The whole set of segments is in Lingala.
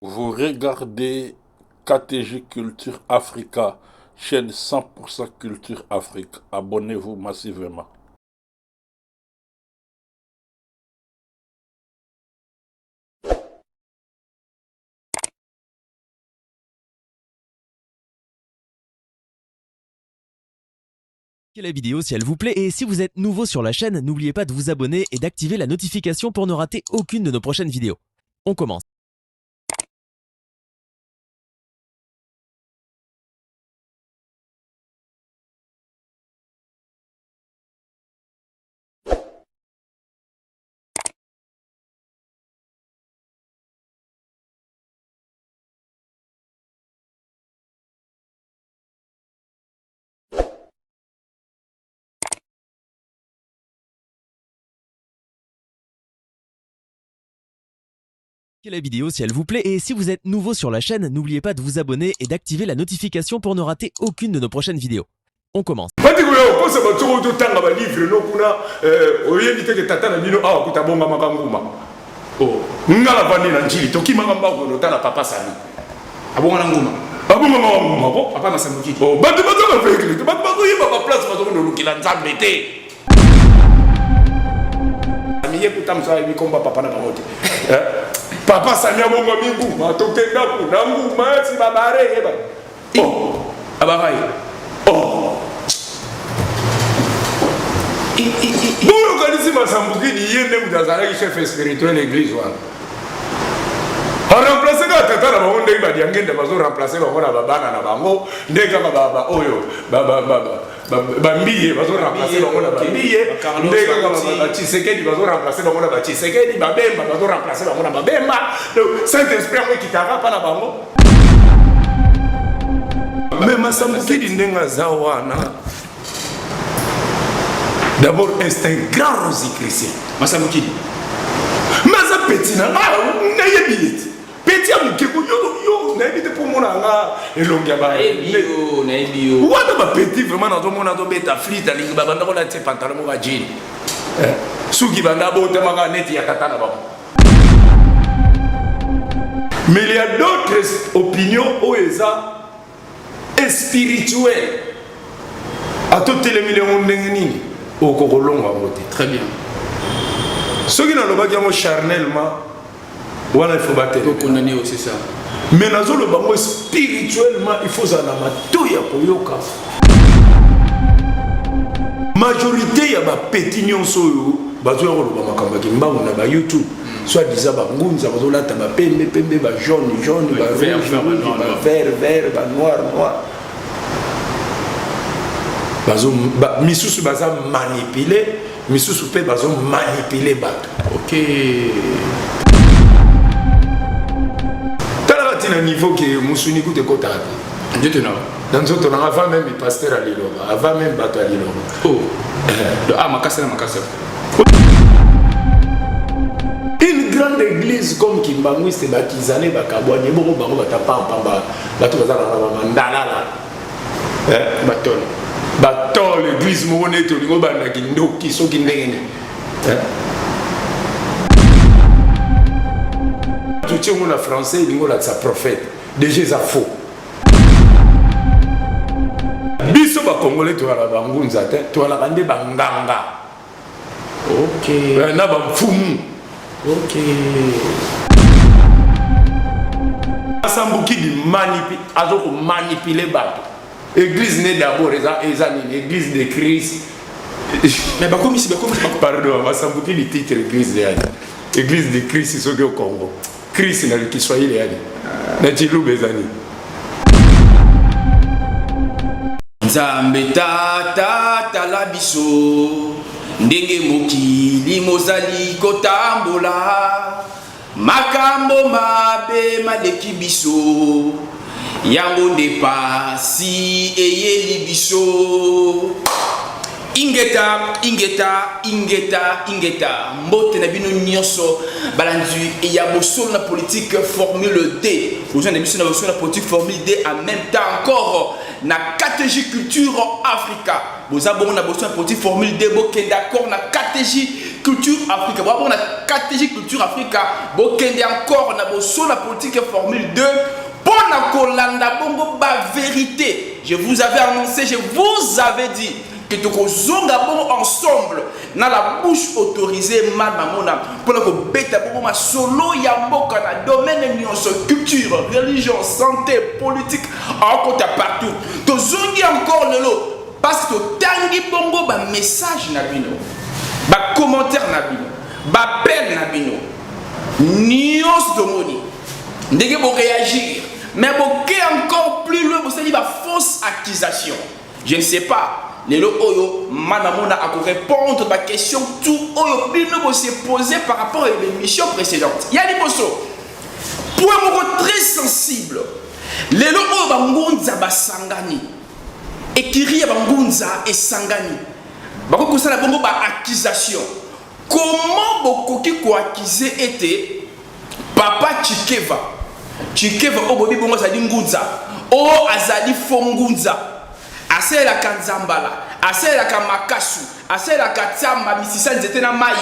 Vous regardez KTG Culture Africa, chaîne 100% Culture Afrique. Abonnez-vous massivement. La vidéo si elle vous plaît et si vous êtes nouveau sur la chaîne, n'oubliez pas de vous abonner et d'activer la notification pour ne rater aucune de nos prochaines vidéos. On commence. La vidéo si elle vous plaît et si vous êtes nouveau sur la chaîne, n'oubliez pas de vous abonner et d'activer la notification pour ne rater aucune de nos prochaines vidéos. On commence. Batiko ya okosa bato oyo totanga balivre no kuna eh, oyebi te ke tata na bino awa kuta abongamaka nguma oh. nga navandi na njili tokimaka mbango notala papa sami abonga na nguma abongamaka nguma ko papa masambukiki oh, bato baza bavekle te bato bazoyeba baplace bazokende olukela nzambe te Ye kuta mosu ayebi komba papa na bango te eh? Papa sami abongami nguma tokenda kuna nguma ti babare yeba oh. Abarai oh. Boyokanisi masambukidi ye nde moto azalaki chef spirituel église wana aremplace kaka tata na bango ndenge badiangenda bazo remplace bango na babana na bango nde kaka oyo bambiye bazo remplace bango na bambiye nde kaka batshisekedi bazo remplace bango na batshisekedi babemba bazo remplace bango na babemba donc saint esprit yango ekitaka mpa na bango. Me masambukidi ndenge aza wana, d'abord c'est un grand rosicrucien. Masambukidi mais aza petit na nga, nayebi ye te, petit ya moke ko yo yo nayebi te mpo mona nga elongi ya wana bapetit vraiment nazomona azobeta flite alingi babanda kona tie pantalon moko ya jean eh, suki banda abotamaka neti ya tata na bango. Mais il y a d'autres opinions oyo eza spirituel, atotelemeli yango ndenge nini okokolonga yango te. Très bien. Soki nalobaki yango charnellement wana, il faut batelemokondane, c'est ça. Mais nazoloba yango spirituellement, il faut ozala na matoi ya koyoka. Majorité ya bapetit nyonso oyo bazoya koloba makambo ya kimbangu na bayoutube, soit disant bangunza, bazolata bapembe pembe, bajaune jaune, barouge rouge, bavert vert, banoir noir. Bazo misusu baza manipule, misusu mpe bazo manipule bato. Ok. Talaka ntina niveau ke mosuni kuta ekotaka te nzoto na na nzoto nanga avant même pasteur ya liloba, avant même bato ya liloba. Oh. Ah, makasi na makasi. Une grande église comme Kimbanguiste, bakizane bakabwani ebongo bango batapampamba bato baza na bamandalala. Batole. Batole église moko neti olingi obanda kindoki soki ndenge nini. Totie yango na français, elingi olakisa prophète, déjà eza faux. Biso bakongole toyala bangunza te, toyalaka nde banganga. Ok. Na bamfumu. Ok. Asambukidi manipi azo komanipule bato. Église ne d'abord eza eza nini? Église de Christ. Mais bakomisi bakomisi. Pardon, basambukidi titre église yani église de Christ soki au Congo, Christ na kiswahili yani na chiluba eza nini? Nzambe tata, tala biso ndenge mokili mozali kotambola, makambo mabe maleki biso, yango nde pasi eyeli biso. Ingeta, ingeta, ingeta, ingeta! Mbote na bino nyonso balandi ya bosolo na politique formule D. Bozwa na biso na bosolo na politique formule D, en même temps encore na KTG Culture Africa. Boza bongo na bosolo na politique formule D, bokende accord na KTG. Culture Africa. Bongo na KTG Culture Africa, bokende encore na Bosolo na Politique Formule 2 mpo na kolanda bongo ba vérité. Je vous avais annoncé, je vous avais dit que tokozonga bongo ensemble na la bouche autorisée Man Mamona mpona kobeta bongo masolo ya mboka na domaine nyonso, culture, religion, santé, politique, akota partout. Tozongi encore lelo parce que totangi bongo bamessage na bino, bacommentaire na bino, baappel na bino nyonso. Tomoni ndenge boréagir, mais boke encore plus loin, bosali bafausse accusation. Je ne sais pas, lelo oyo Man Mamona akorépondre baquestion tout oyo bino bose posé par rapport à l'émission précédente. Ya liboso, point moko très sensible: lelo oyo bangunza basangani, ekiri ya bangunza esangani, bakoki kosala bongo baaccusation. Comment bokoki koaccuser ete papa Chikeva Chikeva oyo boyebi bongo azali ngunza, oyo azali fo ngunza, asalelaka nzambala, asalelaka makasu, asalelaka tiamba, misisa, nzete na mai,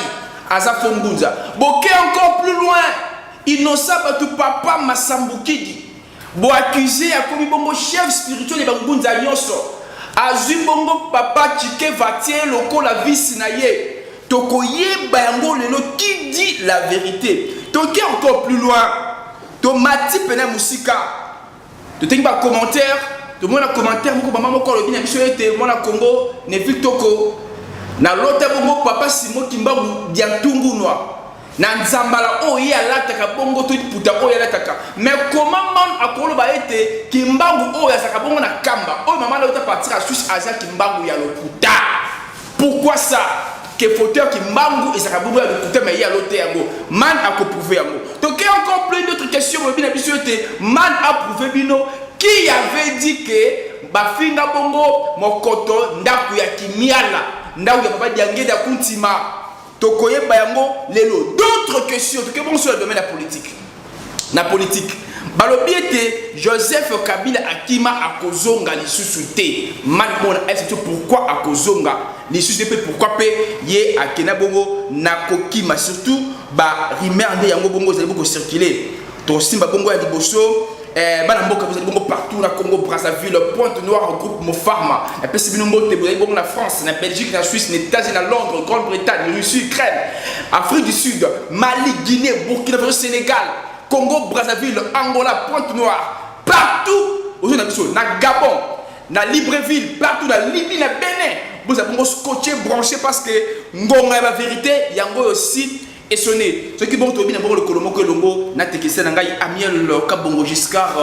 aza fo ngunza? Boke encore plus loin, Innocent Bato Papa Masambukidi, boaccuser akomi bongo chef spirituel ya bangunza nyonso, azwi bongo papa Chikeva tie lokola vice na ye. Tokoyeba yango lelo, qui dit la vérité. Toke encore plus loin, tomati pene mosika, totengi bacommentaire, tomona commentaire moko, mama moko alobi na biso ete mwana Congo Neville Toko nalota bongo papa Simo Kimbangu Diantungunwa na nzambala oyo ye alataka bongo to liputa oyo alataka. Mais comment man akoloba ete Kimbangu oyo azalaka bongo na kamba oyo mama alota partir ya Suisse aza Kimbangu ya lokuta? Pourquoi ça ke photo ya Kimbangu ezalaka bongo ya lokuta, mais ye alote yango? Man akoprouver yango. Toke encore plein d'autres questions. Bolobi na biso ete man aprouver bino qui avait dit ke bafinga bongo mokoto ndako ya Kimiala, ndako ya papa Diangeda ya Kuntima. Tokoyeba yango lelo. D'autres questions, toke bongo sur le domaine ya politique. Na politique, balobi ete Joseph Kabila akima, akozonga lisusu te. Man mona est pourquoi akozonga lisusu te mpe pourquoi mpe ye akenda bongo na kokima? Surtout barumeur nde yango bongo ezali bongo kocirculer. Tosimba bongo ya liboso, bana mboka bozali bongo partout na Congo Brazzaville, Pointe Noire, groupe Mofarma napesi bino mbote. Bozali bongo na France, na Belgique, na Suisse, na États-Unis, na Londres, Grande-Bretagne, Russie, Ukraine, Afrique du Sud, Mali, Guinée, Burkina Faso, Sénégal, Congo Brazzaville, Angola, Pointe Noire, partout ozo na biso, na Gabon, na Libreville, partout na Libye, na Bénin. Bozala bongo scotché, branché, parce que ngonga ya bavérité yango oyo aussi esonné. Soki bongo toyebi na bongo lokolo moko elongo natekisa na ngai Amiel Kabongo Giscard,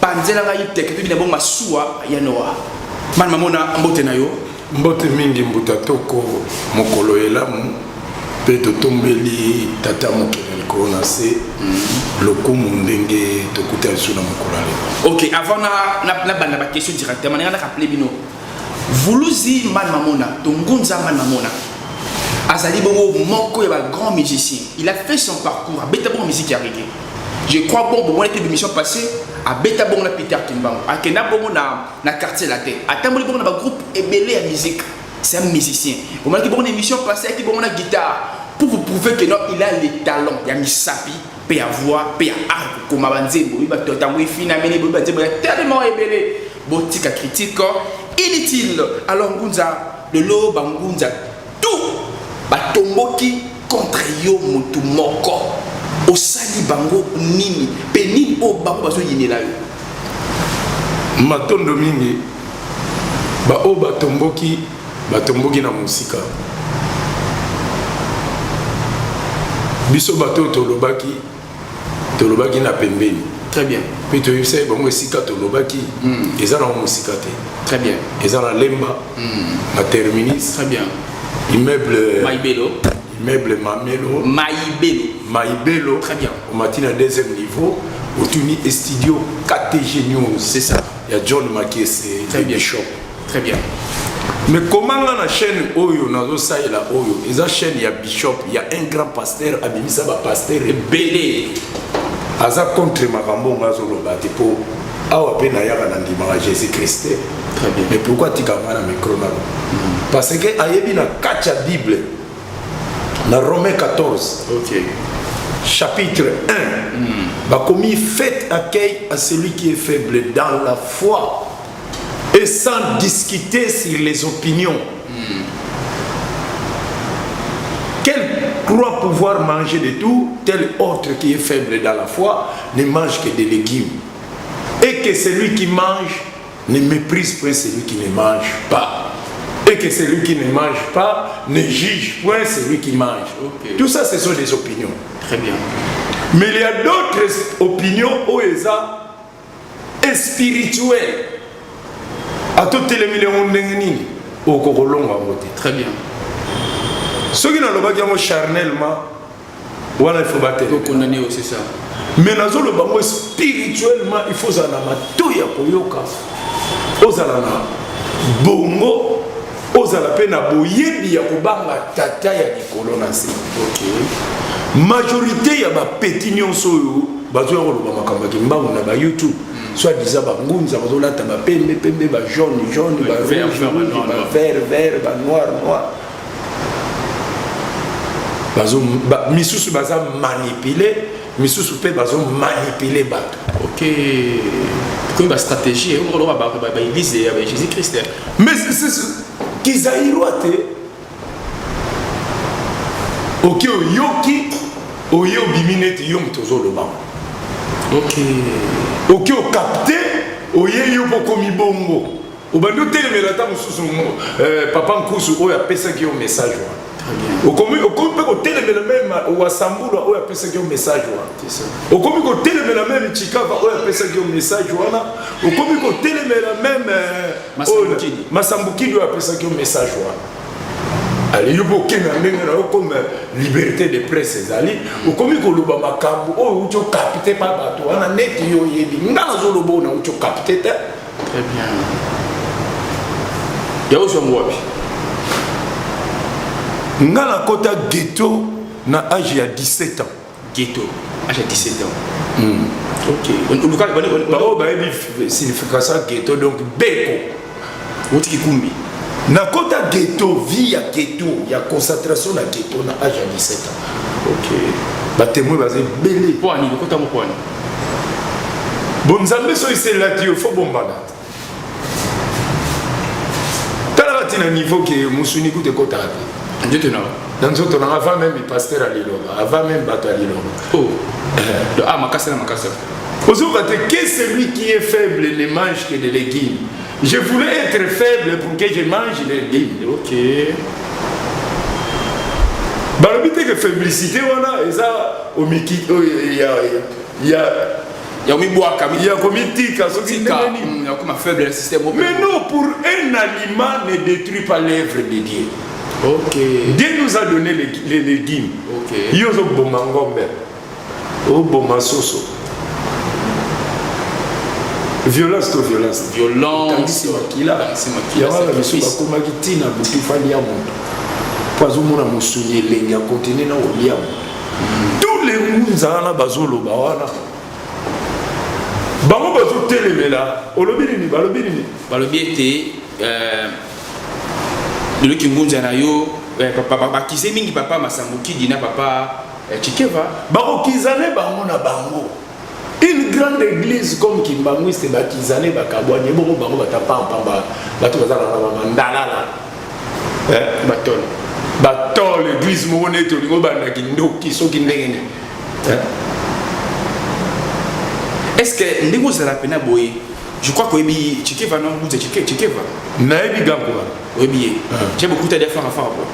panzela ngai teke, toyebi na bongo masuwa ya Noa. Man Mamona, mbote na yo. Mbote mingi, mbuta Toko. Mokolo elamu mpe totombeli tata mokili likolo na se lokumu ndenge tokuta biso na mokolo ya lelo. Ok, avant na banda baquestion directement, ndenge na rappeler bino Vuluzi Man Mamona Tongunza, Man Mamona azali bongo moko ya bagrand musicien. Il a fait son parcours, abeta bongo musique ya reggae, je crois. Bon, bomona te émission passée, abeta bongo na Peter Kimbangu, akenda bongo na Quartier Latin, atamboli bongo na bagroupe ebele ya musique. C'est un musicien. Bomonaki bongo na émission passée, ayaki bongo na guitare pour vous prouver que non, il a le talent ya misapi mpe ya voix mpe ya art kokoma banzembo. Oyi bato ntango efina mene boyi banzembo ya tellement ebele. Botika critique inutile. Alors ngunza, lelo bangunza tout batomboki contre yo motu moko. Osali bango nini mpe nini oyo bango bazoyinela yo? Matondo mingi. Baoyo batomboki, batomboki na mosika. Biso bato oyo tolobaki, tolobaki na pembeni. Très bien. Mpe toyebisaki bango esika tolobaki eza nango mosika te. Très bien. Eza na Lemba, na terminus. Très bien. Immeuble Maibelo. Immeuble Mamelo. Maibelo. Maibelo. Très bien. Omati na deuxième niveau, otuni studio KTG News. C'est ça. Ya John Makiese. Très bien. Bishop. Très bien. Mais comment nga na chaîne oyo nazosalela, oyo eza chaîne ya bishop, ya un grand pasteur, abimisa bapasteur ebele, aza contre makambo nga azoloba te, mpo awa mpe nayaka na ndimaka Jésus Christ te. Très bien. Mais pourquoi atika nga na micro nano? Parce que ayebi na kati ya Bible. Na Romains 14, chapitre 1, bakomi: faites accueil à celui qui est faible dans la foi et sans discuter sur les opinions. Quel croit pouvoir manger de tout, tel autre qui est faible dans la foi ne mange que des légumes. Et que celui qui mange ne méprise point celui qui ne mange pas. Et que celui qui ne mange pas ne juge point celui qui mange. Tout ça, ce sont des opinions. Très bien. Mais il y a d'autres opinions oyo eza spirituelles. Atotelemeli yango ndenge nini, okokolonga yango te. Très bien. Soki nalobaki yango charnellement wana, il faut batele. Condamné, c'est ça. Mais nazoloba yango spirituellement. Il faut ozala na matoi ya koyoka, ozala na bongo, ozala mpe na boyebi ya kobanga tata ya likolo na se. Majorité ya bapetits nyonso oyo bazoya koloba makambo ya Kimbangu na baYouTube, soit disant bangunza, bazolata bapembe pembe, bajaune jaune, barouge rouge, bavert vert, banoir noir. Misusu baza manipulé, misusu mpe bazomanipuler bato. Ok, komi bastratégie oyo baéglise ya Jésus Christ. Mais kizairwa te. Oke, oyoki, oye, obimi neti yo moto ozoloba. Oke, ocapter, oye, yo mpo okomi bongo, obandi otelemela ata mosusu papa Nkusu oyo apesaki yo message wana. Okomi mpe kotelemela même Wasambulwa oyo apesaki yo message wana. Okomi kotelemela même Chikava oyo apesaki yo message wana. Okomi kotelemela même Masambukidi oyo apesaki yo message wana. Ale, yo mpe okende na ndenge na yo, comme liberté de presse ezali, okomi koloba makambo oyo outi ocapter pa bato wana neti yo oyebi. Nga nazoloba oyo nauti ocapter te. Très bien. Ya ozwango wapi? Nga nakota ghetto na age ya 17 ans. Ghetto, age ya 17 ans. Ok. Baoyo bayebi signification ya ghetto, donc beko. Otiki Kumbi. Nakota ghetto, vie ya ghetto, ya concentration na ghetto, na age ya 17 ans. Batémoin baza ebele. Mpo ani okota ngo? Mpo ani? Bonzambe soki eselelaki yo, fo bombana. Talaka ntina niveau ke mosuni kuta ekotaka te. Nzoto na Na nzoto nanga, avant même pasteur ya liloba, avant même bato ya liloba. Oh. Ah, makasi na makasi. Ozoka te que celui qui est faible ne mange que des légumes. Je voulais être faible pour que je mange les légumes. Balobi te ke faiblicité wana eza omiki ya Ya omibwaka. Ya komitika soki ndenge nini. Ya koma faible système. Mais non, pour un aliment ne détruit pas l'œuvre de Dieu. Dieu nous a donné les légumes. Yo ozoboma ngombe, oboma soso, violence to violence. Violence. Makila yango wana, biso bakomaki ntina butu fali ya moto mpo azomona mosuni elengi, akontinue na kolia moto. Tous les ngunza wana bazoloba wana, bango bazotelemela. Olobi nini? Balobi nini? Balobi ete lelo kingunza na yo, bakize mingi papa Masambukidi na papa Chikeva. Bakokizane bango na bango. Une grande église comme Kimbanguiste, bakizane, bakabwani ebongo bango batapampamba. Bato baza na bamandalala. Batole. Batole, église moko neti olingi obandaki ndoki soki ndenge nini. Est ce que ndenge ozala mpena boye, je crois koyebi Chikeva, non? Ngunza Chikeva. Nayebi gango wana. Oyebi ye? J'ai beaucoup tadi afara afara po.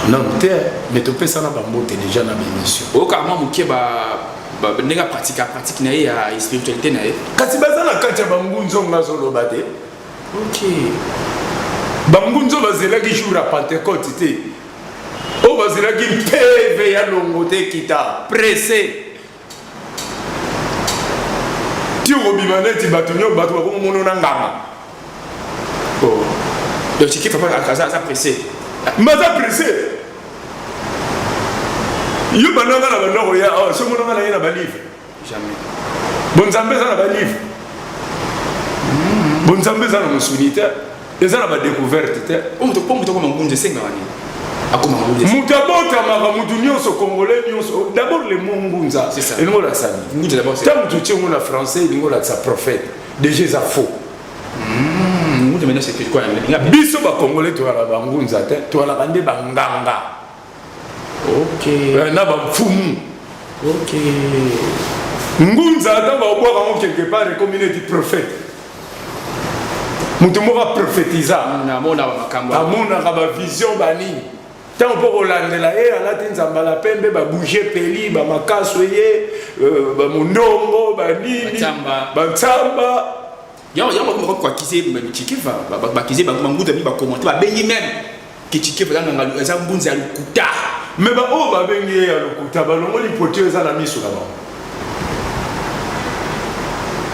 Non te, mais topesana bambote déjà na baémission. Oyokaka mwa moke ndenge apratique, apratique na ye ya spiritualité na ye. Kasi baza na kati ya bangunza nga azoloba te. Bangunza bazelaki jour ya Pentecôte te, oyo bazelaki mpeve ya longo te, kita presse ti okobima neti bato nyonso, bato bakomono na nganga. Oh. Donc Chikeva aza pressé. Maza pressé. Yo bandanga na bandako ya awa, so monanga na ye na balivre? Jamais. Bonzambe eza na balivre, bonzambe eza na mosuni te, eza na badécouverte te. Po moto akoma ngunza, esengaka nini? Akoma ngunza. Moto abotamaka, motu nyonso, Congolais nyonso. D'abord, le mot ngunza C'est ça. elingi olakisa nini? Ngunza d'abord, c'est Ntango moto otie ngo na français, elingi olakisa prophète. Déjà eza faux. Ngunza maintenant, c'est quoi? Linga Biso Bacongolais toyalaka bangunza te, toyalaka nde banganga. Na bamfumu. Ngunza, ntango babwaka yango quelque part, ekomi neti prophète, moto moko aprophétisa. Namona makambo. Amonaka bavision banini. Ntango mpo kolandela ye, alati nzambala pembe, babouge peli, bamakaso ye, bamondongo banini. Bantsamba. Bantsamba. Yango yango bakoma koakize Tshikeva, bakize bangunza mingi, bacommenter, babengi même ke Tshikeva eza nganga, eza ngunza ya lokuta. Me baoyo babengi ye ya lokuta, balongoli poti oyo eza na miso na bango.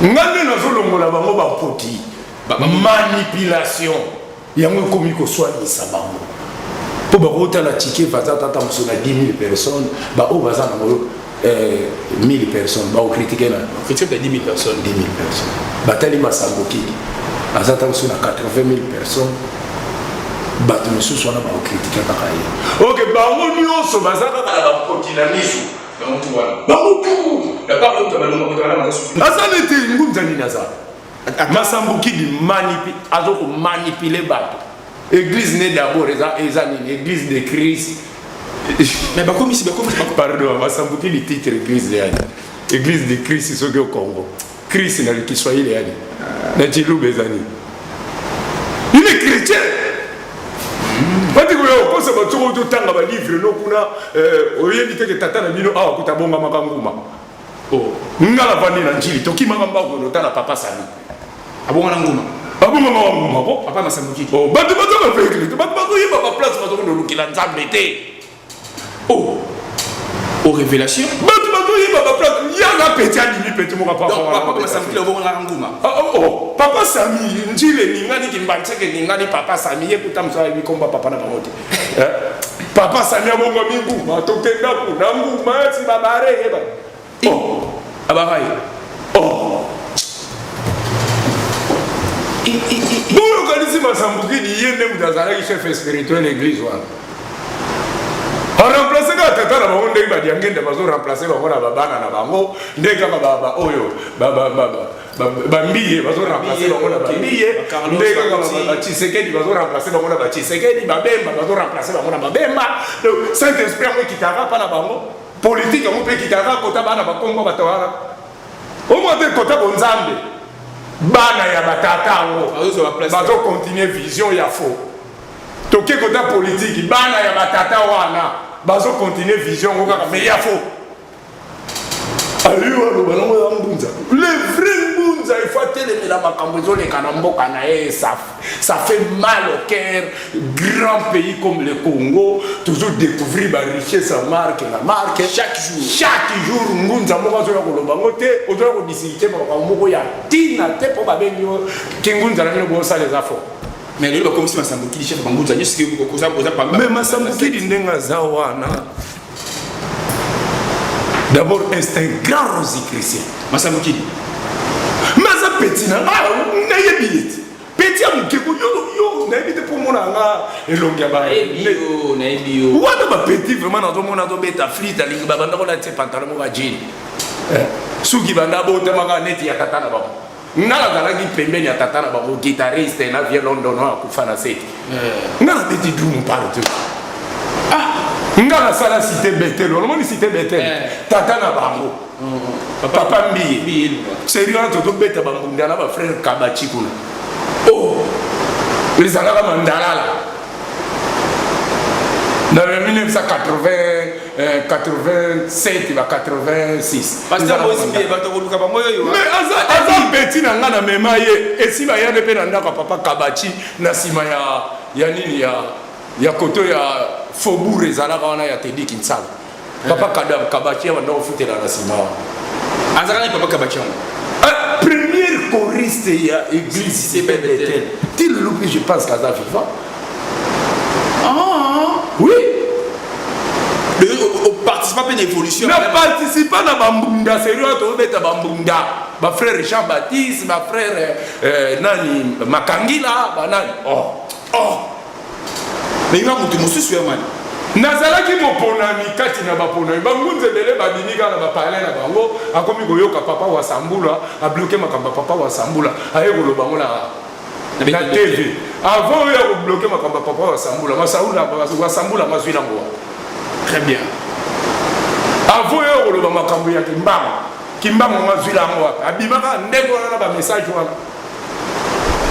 Nga nde nazolongola bango bapoti. Manipulation yango ekomi koswanisa bango, mpo bakotala Tshikeva aza tata mosusu na 10 000 personnes, baoyo baza nango 1000 personnes, bakocritiquer na Critique ya 10 000 personnes. 10 000 personnes. Batali Masambokidi, aza ta mosusu na 80 000 personnes, bato mosusu wana bakocritiquer kaka ye. Ok, bango nyonso baza kaka na bapoti na miso. Bango tu wana. Bango tu. D'abord oyo balonga moto wana baza susu. Aza neti ngunza nini, aza Masambukidi azo komanipuler bato. Église ne d'abord eza nini? Église de Christ. Mais bakomisi Pardon, Masambukidi, titre église yani Église de Christ. Soki au Congo, Christ na Kiswahili yani na Chiluba eza nini? Il est chrétien. Bati koya okosa bato, soki ototanga balivre no kuna, oyebi teke tata na bino awa kuta bongamaka nguma. Oh. Nga navandi na Njili, tokimaka mbango, otala papa Sami. Abonga na nguma. Abongamaka nguma ko. Papa Masambukidi. Oh, bato baza baveugle te, bato bazoyeba baplace bazokende olukela Nzambe te. Oh, oh, révélation. Bato bazoyeba baplace yanga petit, andimi petit moko. Donc papa Masambukidi abongaka nguma. Ah, oh, oh. Papa Sami, Njili eningani, Kimbanseke eningani. Papa Sami ye kuta mosu ayebi komba papa na bango te. Eh? Papa Sami abongami nguma, tokenda kuna nguma esi babare yeba. Oh. Abarai. Oh. Boyokanisi Masambukidi ye nde moto azalaki chef spirituel église wana, aremplace kaka tata na bango, ndenge badiangenda bazoremplace bango na babana na bango, nde kaka oyo bambiye bazoremplace bango na bambiye, nde kaka Batshisekedi bazoremplace bango na Batshisekedi, Babemba bazoremplace bango na Babemba. Donc Saint Esprit yango ekitaka mpa na bango, politike yango mpe ekitaka kota bana bakombo bato wana. Omwa te kota bonzambe, bana ya batata yango Bazozwa baplace. Bazocontinue vision ya faux. Toke kota politike, bana ya batata wana bazocontinue vision yango kaka, mais ya faux. Ayo aloba nango ya mbunza. Le vrai mbunza, il faut atelemela makambo ezoleka na mboka na ye. Ça fait mal au cœur. Grand pays comme le Congo, toujours découvrir barichesse ya marque na marque. Chaque jour. Chaque jour ngunza moko azoya koloba ngo te, ozoya kodiscuter makambo moko ya ntina te, mpo babengi yo kingunza na bino bosala eza faux. Mais lelo bakomisi Masambukidi chef bangunza nyonso, oza pamba. Mais Masambukidi, ndenge aza wana, d'abord c'est un grand rosicrucien. Masambukidi. Mais aza petit na nga, nayebi ye te, petit ya moke ko. Yo nayebi te, mpo mona nga elongi ya Nayebi yo, nayebi yo. Wana bapetit vraiment nazomona azobeta flûte, alingi babanda kolati pantalon moko ya jean, suki banda abotamaka neti ya tata na bango. Nga nazalaki pembeni ya tata na bango, guitariste na vie London oyo akufa na seti. Nga nabeti drum partout. Nga nasala Cité Betel, olomoni Cité Betel, tata na bango, papa Mbiye. Sérieux, wana tozobeta bambunda na bafrère Kabachi kuna. Oh, ezalaka mandalala na 1987 ba 86. Pasteur Moïse Mbiye, bato koluka bango oyo. Mais aza petit na nga, na mema ye esi bayande mpe na ndako ya papa Kabachi, na nsima ya nini, ya koto ya faubourg ezalaka wana ya Tedi Kinsala. Papa Kabachi ya banda kofutela na nsima wana. Azalaka ni papa Kabachi yango? Ah, première choriste ya église Cité Bethel. Ti lelo mpe je pense qu'aza vivant. Ah. Oui. Oparticipa mpe na évolution. Na participa na bambunda sérieux, wana tozobeta bambunda, bafrère Jean Baptiste, bafrère nani, Makangila, banani, oh. Oh, mais nga moto mosusu ya mani. Nazalaki moponami kati na baponami. Bangunza ebele babimi kaka na ba palais na bango, akomi koyoka papa Wasambula, a bloquer makambo ya papa Wasambula, aye koloba yango na na TV. Avant oyo ya ko bloquer makambo ya papa Wasambula, Masaula Wasambula mazwi nango wapi? Très bien. Avant oyo koloba makambo ya Kimbangu, Kimbangu mazwi nango wapi? Abimaka ndenge wana na ba message wana.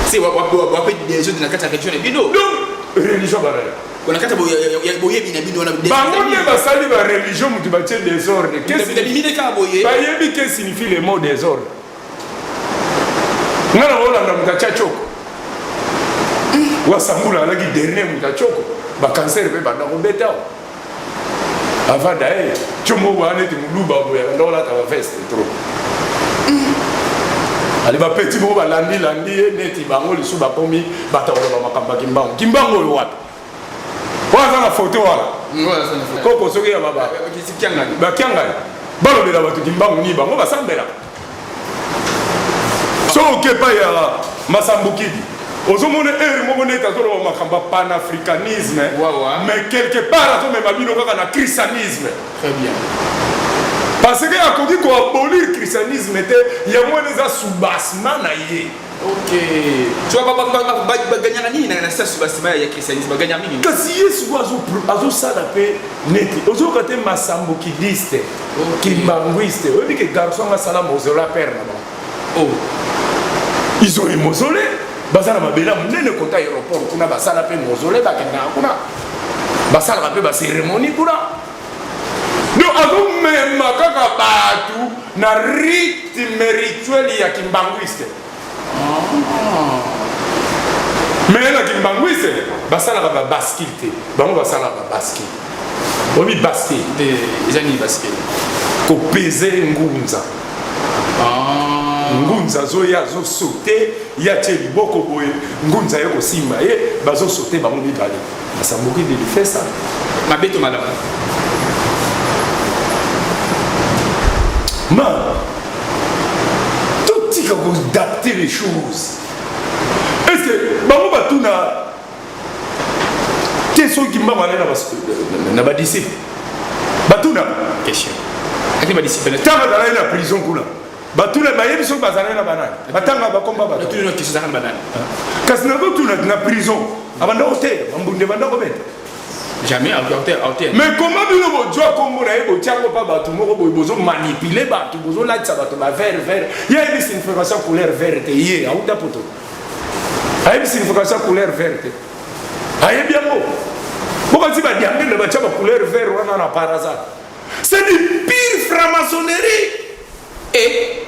C'est wapi desordre na kati ya religion na bino? Donc religion baraya. Na kati ya boyebi na bino wana bango nde basali ba religion mutu batie desordre. Bayebi que signifie le mot desordre. Nga na kolanda moto atya choko wasambula alaki dernier moto achoko bakanser mpe banda kobeta avanda ye tio moko wana neti moluba boye abanda kolata baveste trop. Ale bapeti moko balandilandi ye neti bango lisusu bakomi bato koloba makambo ya Kimbangu. Kimbangu oyo wapi? Oyo aza na foto wana koko soki ya bakiangani balobela bato Kimbangu nini, bango basambelaka. So oke epai ya Masambukidi, ozomona ere moko neti azoloba makambo ya panafricanisme, mais quelque part azomema bino kaka na christianisme. Très bien. Parce que akoki koabolir christianisme te, yango wana eza soubassement na ye. Ok. Tu vois, baganyaka nini na sa soubassement ya christianisme? Baganyaka mingi. Kasi ye sikoyo azosala mpe neti ozoyoka te masambukidiste, kimbanguiste. Oyebi ke garçon anga asala mausolée père na bango. Oh. Ils ont un mausolée. Baza na mabele ya monene kota aéroport kuna, basala mpe mausolée, bakendaka kuna, basalaka mpe bacérémonie kuna. Donc azomema kaka bato na rythme rituel ya kimbanguiste. Mais na kimbanguiste basalaka babascule te, bango basalaka babascule. Oyebi bascule? Eza nini bascule? Kopeze ngunza. Ngunza azoya, azosote, ye atie liboko boye, ngunza ye kosimba ye, bazosote bango mibale. Basambuki de lifesa. Mabe to malamu? Ma totika koadapter les choses. Est ce que bango batuna te soki Kimbangu alai na badisciple? Batuna question ati badisciple ntango azalaki na prison kuna, batuna bayebi soki bazalaki na banani, batanga bakomba bato? Batuna question ezalaka na banani? Kasi nazotuna, na prison abanda koteya, bambunde banda kobeta? Jamais. Mais comment bino bozwa kombo na ye, botiango mpa bato moko boye, bozomanipuler bato, bozolatisa bato bavert vert? Ye ayebi signification couleur vert te. Ye auta poto, ayebi signification couleur vert te, ayebi yango. Bokati badiangele batya bacouleur vert wana na par hasard. C'est du pire franc-maçonnerie. Et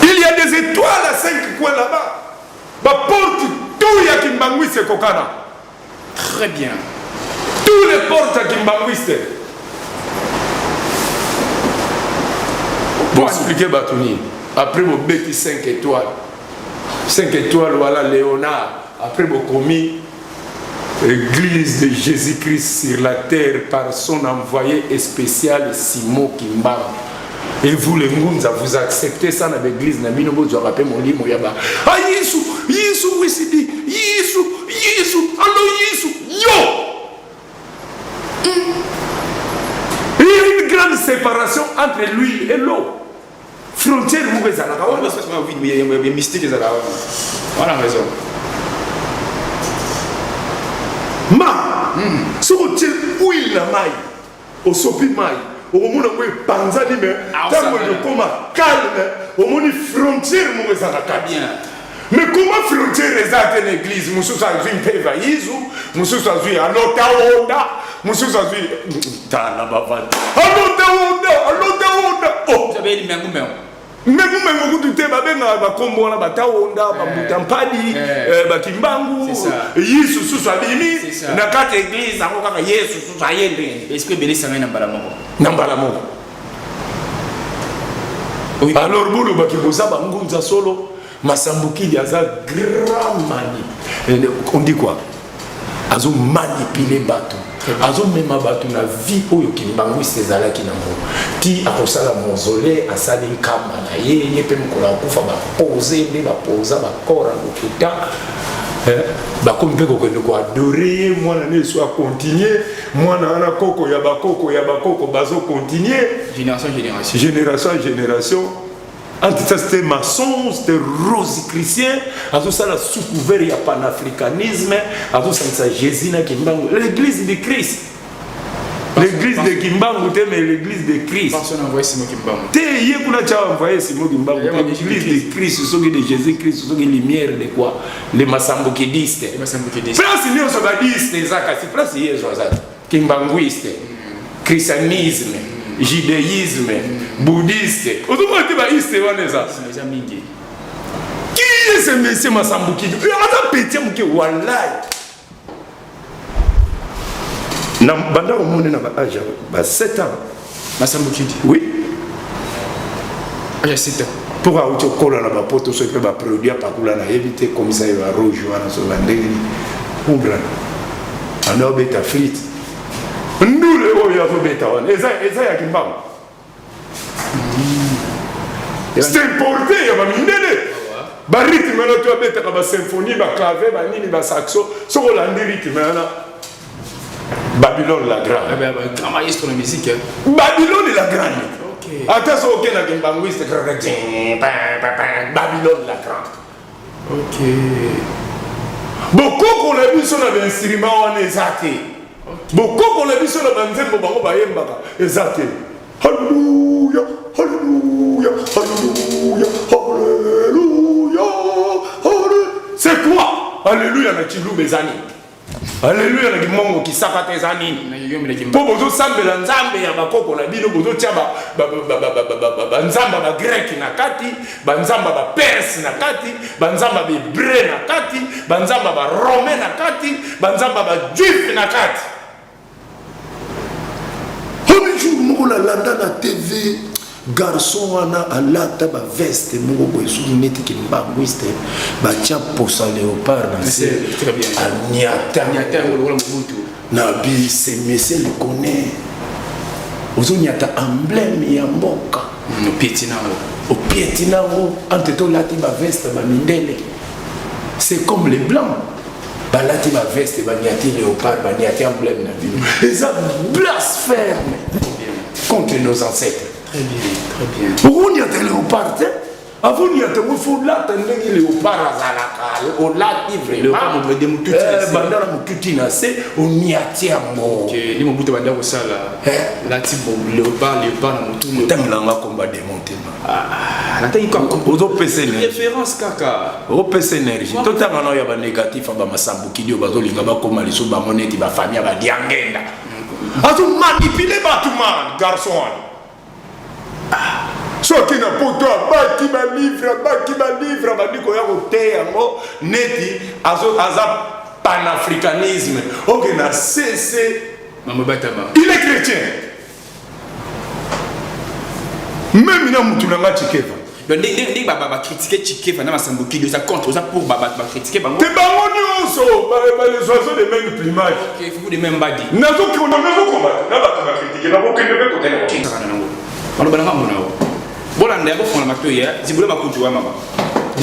il y a des étoiles à cinq coins là-bas. Baporte tout ya kimbanguiste ekokana. Très bien. Tous les portes ya kimbanguiste. Boexpliquer bato nini? Après bobeti 5 étoiles, 5 étoiles, voilà Léonard. Après bokomi Église de Jésus-Christ sur la terre par son envoyé spécial Simon Kimbangu. Et vous les Ngunza, vous acceptez ça dans l'église na bino, bozwaka mpe molimo ya ba ah Yesu, Yesu wisidi, Yesu, Yesu, alo Yesu yo. Il y a une grande séparation entre l'huile et l'eau. Frontière moko ezalaka wana. Mystique ezalaka wana, raison. Ma soki otie huile na mai, osopi mai, okomona yango epanzani. Me ntango ekokoma calme, omoni frontière moko eza na kati. Mais comment frontière eza te na église? Mosusu azwi mpeva yizu, mosusu azwi alota onda, mosusu azwi tala bavandi alota onda, alota onda, oh. Mengumengu kutu te, babengaka bakombo wana batawonda, bambuta mpadi, bakimbangu. Yesu susu abimi na kati ya église yango kaka Yesu susu aye ndenge Esprit ebele esangani na mbala moko. Na mbala moko. Alors bolobaki boza bangunza solo. Masambukidi aza grand mani, on dit quoi, azomanipule bato, azomema bato na vie oyo kimbanguiste ezalaki nango ti akosala mausolée, asali nkamba na ye. Ye mpe mokolo akufa, bapose nde bapoza bacorps ya lokuta. Eh, bakomi mpe kokende koadore ye mwana ne eso akontinue mwana wana koko ya bakoko ya bakoko bazokontinue génération génération génération génération. Entre ça, c'était maçon, c'était rosicrucien, azosala sous couvert ya panafricanisme, azosangisa Jésus na Kimbangu, l'église de Christ, l'église de Kimbangu te, mais l'église de Christ. Personne envoyé Simon Kimbangu. Te, ye kuna tia envoyé Simon Kimbangu te, l'église de Christ, soki de Jésus Christ, soki lumière de quoi, les masambukidistes. Les masambukidistes. Place nyonso badiste eza, kasi place Yesu aza te. Kimbanguiste, christianisme, judaïsme, bouddhiste, ozomona te baiste wana eza. Eza mingi. Qui est ce monsieur Masambukidi? Aza petit moke, wallahi. Na banda komona na ba age ya ba 7 ans. Masambukidi? Oui. Age ya 7 ans. Mpo auti okola na bapoto, soki mpe baproduit apakula, nayebi te, komisa ye barouge wana, so bandenge nini, comprendre, anda obeta flûte, ndule oyo azobeta wana eza ya Kimbangu. C'est importé ya bamindele. Barythme wana to abetaka, basymphonie, baclavier, banini, basaxo, soki olandi rythme wana, Babylone la Grande. Ah ben, grand maestro de musique, hein. Babylone la Grande. Ata soki okendaka mbangwiste, Babylone la Grande. Bokoko na biso na bainstrument wana eza te. Bokoko na biso na banzembo bango bayembaka eza te. Halleluya, halleluya, halleluya, halleluya, halle. C'est quoi halleluya na Chiluba? Eza nini halleluya na Kimongo Kisaka te? Eza nini? Mpo bozosambela nzambe ya bakoko na bino, bozotia banzambe ya bagreke na kati, banzambe ya baperse na kati, banzambe ya bahébreu na kati, banzambe ya baromain na kati, banzambe ya bajuif na kati. Omi jour moko nalanda na TV, garçon wana alata baveste moko boye, soki neti kimbangwiste, batia posa léopard na se, Très bien. aniata. Nyata yango lokola Mobutu. Na bi ce monsieur le connaît, ozoniata emblème ya mboka. Opieti nango. Opieti nango. Entre tolati baveste bamindele, c'est comme les blancs balati baveste, baniati léopard, baniati emblème na bino, eza blasphème contre nos ancêtres. Très bien, très bien. Okoniata léopard te. Avoniata ngo, fo olata ndenge léopard azalaka, olati. Léopard mobede motuti na se. Banda na motuti na se, oniati yango. Ok, ni Mobutu banda kosala. Lati bon léopard, léopard na motu. Otangelanga komba démon te ma. Ah, natangi kaka. Ozopesa énergie. Référence kaka. Opesa énergie. Totanga na oyo ya banégatif ya bamasambukidi oyo bazolinga bakóma lisusu bango neti bafamille ya badiangenda. Azomanipule bato man, garçon wana. Soki na poto abaki balivre, abaki balivre, abandi koya koteya yango neti aza panafricanisme. Oke na cc. Mama Batama. Il est chrétien même na mutu na nga Tshikeva. Donc ndenge bacritique Tshikeva na Masambukidi, oza contre, oza pour bacritique bango? Te, bango nyonso les oiseaux de même plumage. Ok, fufu de même badi. Nazokoma na bato bacritique, nakokende mpe kotela. Kaka na nango baloba na ngambo na yo, bolanda ya bofongola matoi ya zibula makutu wa mama.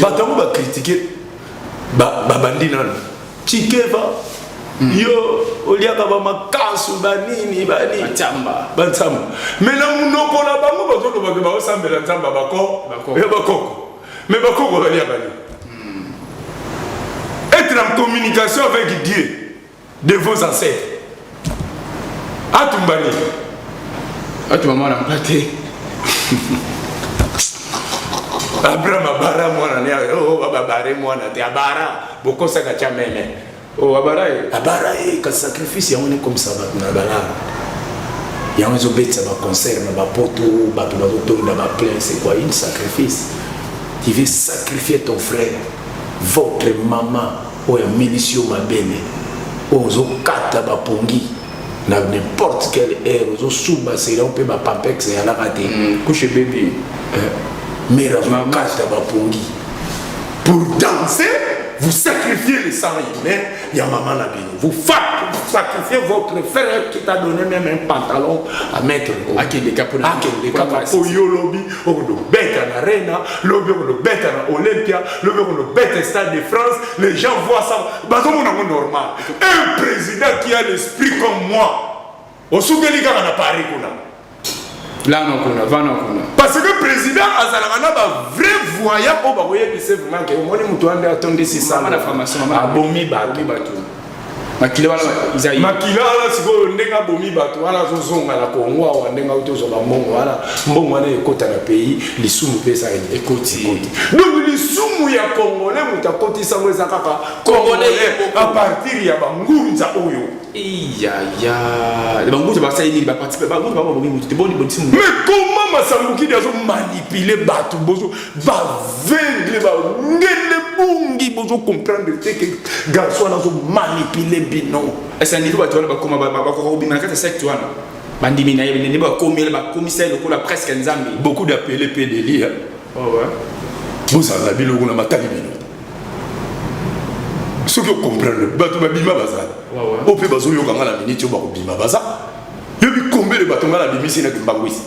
Bato yango bacritique, babandi nano Tshikeva, yo oliaka bamakasu, banini, banini. Batsamba. Banzamba. Mais na monoko na bango bazolobaka baosambela nzambe ya bako Bakoko. Ya bakoko. Mais bakoko baliaka nini? Être en communication avec Dieu de vos ancêtres, atumba nini? Ato mama na mpate. Abraham abara mwana ne, oh, babare mwana te, abara bokosaka tia meme. Oh, abara ye. Abara ye, kasi sacrifice yango nekomisa bato na balala, yango ezobetisa baconcert na bapoto, bato bazotonda baplein. C'est quoi une sacrifice? Tu veux sacrifier ton frère, votre maman oyo amelisi yo mabele, oyo ozokata bapongi na n'importe quelle heure, ozosuba selon mpe bapampex eyalaka te. Couche bébé. Mare azokata bapongi pour danser. Vous sacrifiez le sang humain ya mama na bino. Vous sacrifiez votre frère qui t'a donné même un pantalon à mettre. Akende kaka mpona Akende kaka po yo lobi okobeta na Arena, lobi okobeta na Olympia, lobi okobeta Stade de France. Les gens voient ça, bazomona yango normal. Un président qui a l'esprit comme moi, osukeli kaka na Paris kuna. Lana kuna, vana kuna. Parce que président azalaka na ba vrai voyant oyo bakoyebisa vraiment ke omoni moto wana nde atondisi Mama na formation, mama na- abomi bato. Abomi bato. Makila wana ezali. Makila wana sikoyo ndenge abomi bato wana azozonga na Kongo awa, ndenge auti ozwa bambongo wana, mbongo wana ekota na pays, lisumu mpe eza nini? Ekoti. Donc lisumu ya Congolais, moto akotisa yango eza kaka Congolais Congolais à partir ya bangunza oyo. Eyaya, bangunza basali nini? Baparticipe bangunza babomi moto te, boni bonisi moto. Mais comment Masambukidi azo manipuler bato, bozo baveugle, bandele bungi, bozo comprendre te ke garçon wana azo manipuler bino? Esa niveau bato wana bakoma bakoka kobima na kati ya secte wana, bandimi na ye ndenge bakomela, bakomisa ye lokola presque Nzambe. Beaucoup d'appelés pe deli, hein. Oh, ouais. Bozala na biloko na matali bino. Soki ocomprendre, bato babima bazali oyo mpe bazoyoka nga na miniti oyo bakobima baza. Yobi combien de bato nga nabimisi na Kimbangwisi?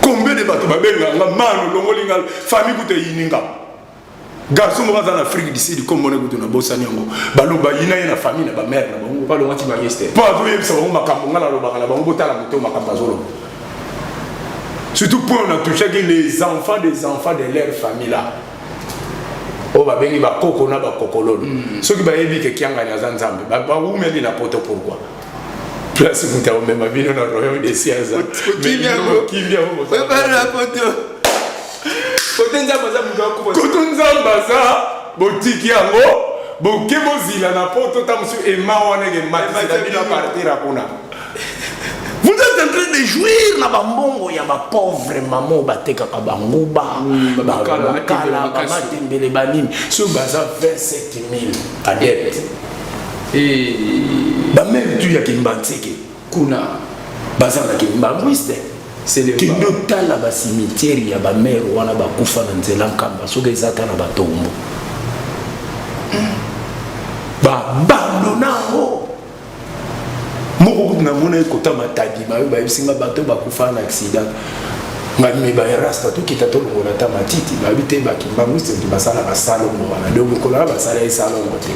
Combien de bato babengaka nga mano olongoli nga famille, kuta eyini nga. Garçon moko aza na Afrique du Sud, kombo na kutu nabosani yango, baloba yina ye na famille na bamare na bango. Balongwaki marieste. Mpo azoyebisa bango makambo nga nalobaka na bango, botala moto makambo azoloba. Surtout mpo on a touchaki les enfants des enfants de leur famille là, oyo babengi bakoko na bakokololo. Soki bayebi ke Kiangani aza Nzambe, bawumeli na poto. Pourquoi place moto akomema bino na royaume des cieux aza? Okimi yango. Okimi yango. Oyebana na poto kote Nzambe aza, moto akufa. Kutu Nzambe aza, botiki yango, boke bozila na poto. Ta mosusu ema wana ekematisela bino partir kuna. Vous êtes en train de jouir na bambongo ya bapauvre mama oyo batekaka banguba, Bakala, bakala, makasi. bamatembele, banini. Soki baza 27 000 adepte, bameme tu ya Kimbanseke kuna baza na kimbangwiste. C'est Kende otala bacimetière ya bamare wana bakufa na nzela Nkamba, soki eza ata na batombo babandona yango. Moko kutu namona ekota Matadi, bayo bayebisinga bato bakufa na accident. Ngai baerasta tokita tolongola ata matiti, bayebi te. Bakimbangwiste moto basalaka salongo wana, donc mokolo wana basala ye salongo te.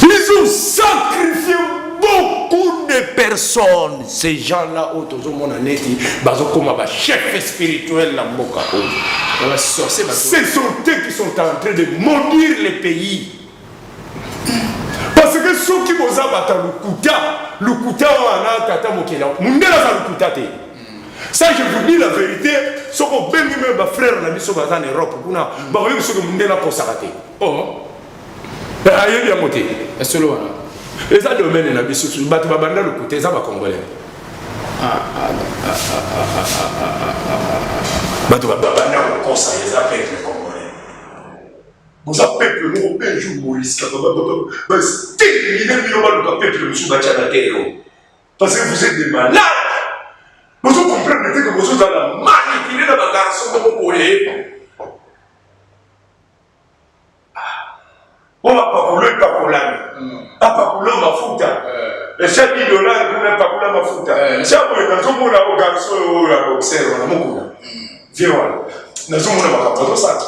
Ils ont sacrifié beaucoup de personnes, ces gens-là oyo tozomona neti bazokoma bachef spirituel na mboka oyo. Basorcier bato. Ce sont eux qui sont en train de maudire le pays, parce que soki boza bato ya lokuta, lokuta wana tata mokeli mundele aza lokuta te. Ça, je vous dis la vérité. Soki obengi me bafrère na biso baza na Europe kuna, bakoyebi soki mundele akosaka te. Oh. Ayebi yango te. Esolo wana. Eza domaine na biso. Bato babanda lokuta eza bacongolais. Bato babanda kokosa eza peuple congolais. Boza peuple moko mpe jour boriskaka batermine bino, baluka peuple mosusu batya na terre oyo, parce que vous êtes des malades. Bozo comprendre te ke bozozala manipulé na bagarçon moko boye oyo apakola epakolami, apakola mafuta esa 10 dollar kuna, epakola mafuta sia boye. Nazomona o garçon oyo ya boxer wana mokuna vie wana, nazomona makambo azosala,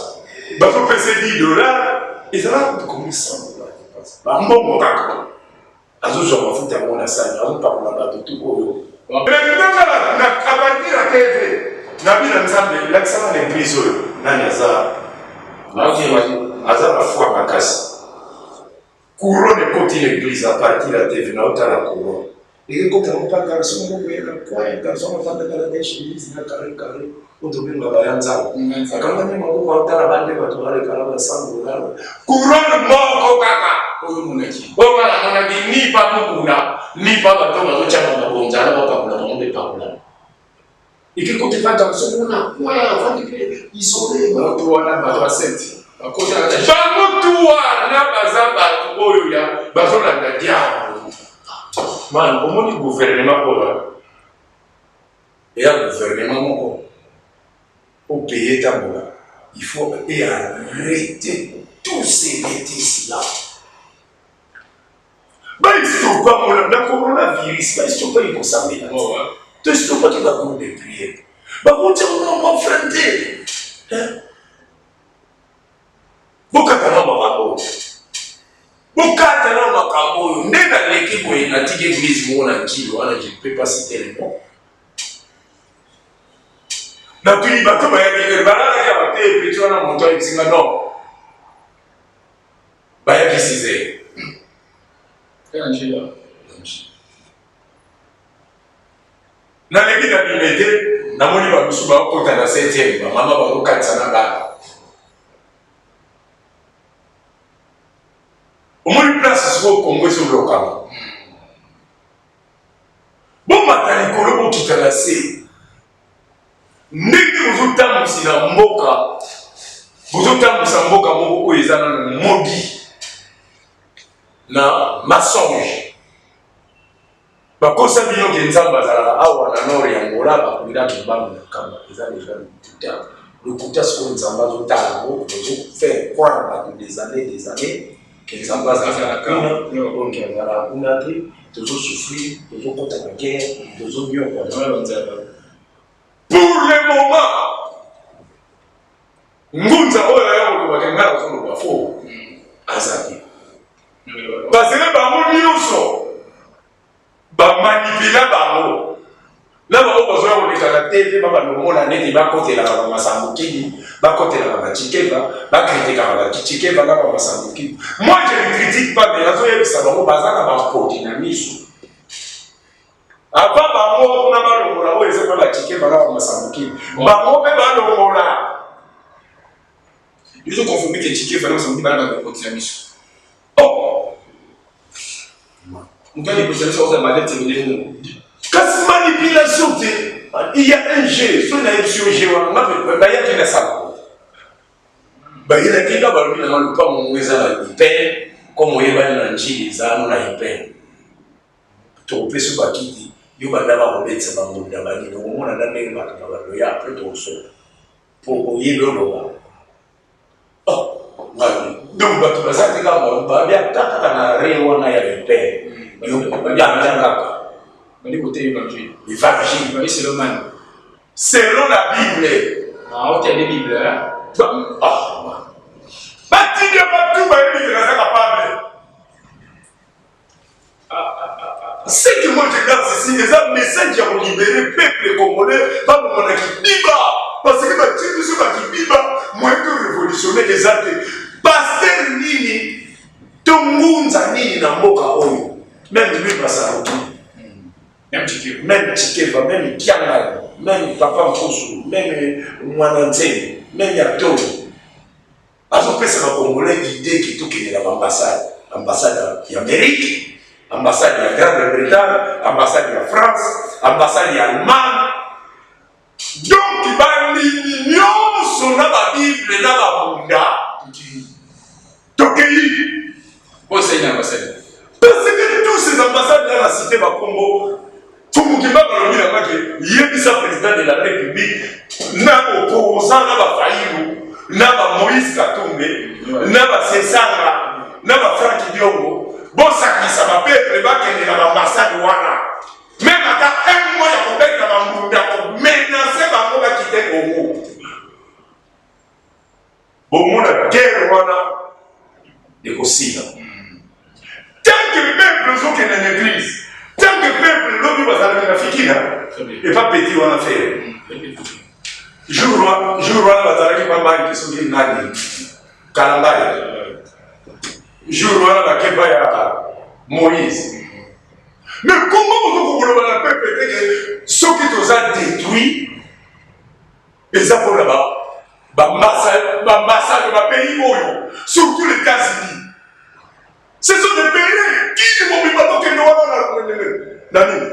bazopesa 10 dollar, ezalaka kutu komi 100 dollar, bambongo kaka. Azozwa mafuta yango na sani, azopakola bato tu oyo. Maintenant, na à partir ya TV nabi na Nzambe, elakisaka na église oyo nani aza na foi makasi. Couronne ekoti na église à partir ya TV. Naotala couronne ekekota mpa garçon moko ye na coin, garçon afandaka na chemise na carré carré oyo tobenga baya Nzambe, akangami maboko, aotala bande bato balekala ba 100 dollar. Couronne moko kaka. Oyo omonaki. Oyo nga namonaki, ni pa mokuna ni pa bato bazotyaka mabonza na bapakola bango mpe pakola ekekota epa garçon moko na coin, avandi mpe isolé. Bato wana, bato basete bakota na kati. Bango tu wana baza bato oyo ya bazolanda diable. Man, omoni gouvernement oyo eya gouvernement moko opeye etambola. Il faut et arrêter tous ces bêtises là. Baestopa mona na coronavirus, baestopa ekosambela te. Toestopaki ba groupe de prière. Bakotia mona mwa frein te. Bokata na makambo. Bokata na makambo oyo. Nde naleki boye natiki église moko na Njili wana, je ne peux pas citer le nom. Natuni bato bayaki heure balalaki awa te, petit wana moto ayebisi nga non, bayaki 6 heures. Naleki na Limete, namoni bamosusu bakota na 7e, bamama bazokatisa na bana. Omoni place sikoyo Congo ezolokama. Bomata likolo bokita na se. Ndenge bozotambwisi na mboka, bozotambwisa mboka moko oyo eza nano maudit na mensonge. Bakosa bino ke Nzambe azalaka awa na nord ya Angola, bakunda Kimbangu na Nkamba, eza deja lokuta. Lokuta sikoyo Nzambe azotala yango, bozo faire croire bato des années des années ke Nzambe azalaka kuna, donc azalaka kuna te. Tozo souffrir, tozo kota na guerre, tozo nyokwama. Pour le moment, ngunza oyo aya koloba ke ngai nazoloba fo aza te. Parce que bango nyonso bamanipula bango na bango bazoya koleka na TV, babalomona neti bakotelaka bamasambukini, bakotelaka bachikeva, bakritikaka bachichikeva na bamasambukini. Moi je ne critique pas, mais nazoyebisa bango baza na bakoti na miso. Avant bango kuna balongola oyo eza mpe bachikeva na bamasambukini, bango mpe balongola. Ils ont confirmé que Chikeva na Masambukini bana bakoti na miso. Oh! Moto alipesa biso akozala malete ndenge kasi manipulation te. Il y a un jeu, soki nayebisi yo jeu wana, nga bayaki na sala, bayelaki nga, balobi nanga lopango ngo eza na ipere, comme oyebani na Njili, eza ano na ipere, tokopesi bakiti, yo banda bakobetisa bangunda banini, okomona na ndenge bato na bandoya, apres tokosola po oyebi oloba. Oh, donc bato baza te kaka babi ata kaka na re wana ya ipere, yo banda kaka bandi kote évangile. Évangile selon nani? Selon la Bible. Ah, ok, de Bible, hein? Ah. Batindi ya bato bayebi ke naza capable. Ce que moi je garde ici, eza message ya kolibere peuple congolais balongwa na kidiba, parce que batie biso na kidiba, moyen to révolutionner eza te. Pasteur nini to ngunza nini na mboka oyo, même lui Basaroki, même Tshikeva, même Kiangani, même Papa Mpusu, même Mwana Nzembe, même Yatolo, azopesa ba Congolais idée ke tokende na baambassade, ambassade ya Amérique, ambassade ya Grande-Bretagne, ambassade ya France, ambassade ya Allemagne. Donc bandimi nyonso na babible na babunda tokei osali na ambassade, parce que tous ces ambassades là na cité bakongo. Fumukimba balobi na bake, yebisa président de la République na opposant na bafayilu na ba Moïse Katumbi na ba Sesanga na ba Frank Diongo, bosangisa bapeuple bakende na baambassade wana, même ata un mois ya kobeta bambunda, komenase bango bakite Congo. Bomona guerre wana ekosila. Tant que peuple ozokende na église, tant que peuple lobi bazalaki na fikina epa petit wana fere jour wana bazalaki pambanki soki nani Kalambayi, jour wana bakeba ya Moïse. Mais comment bozoki koloba na peuple te ke soki toza détruit eza mpona baambassade bapays oyo, surtout les États-Unis? Ce sont des pays kini mobimba tokende wana na nini,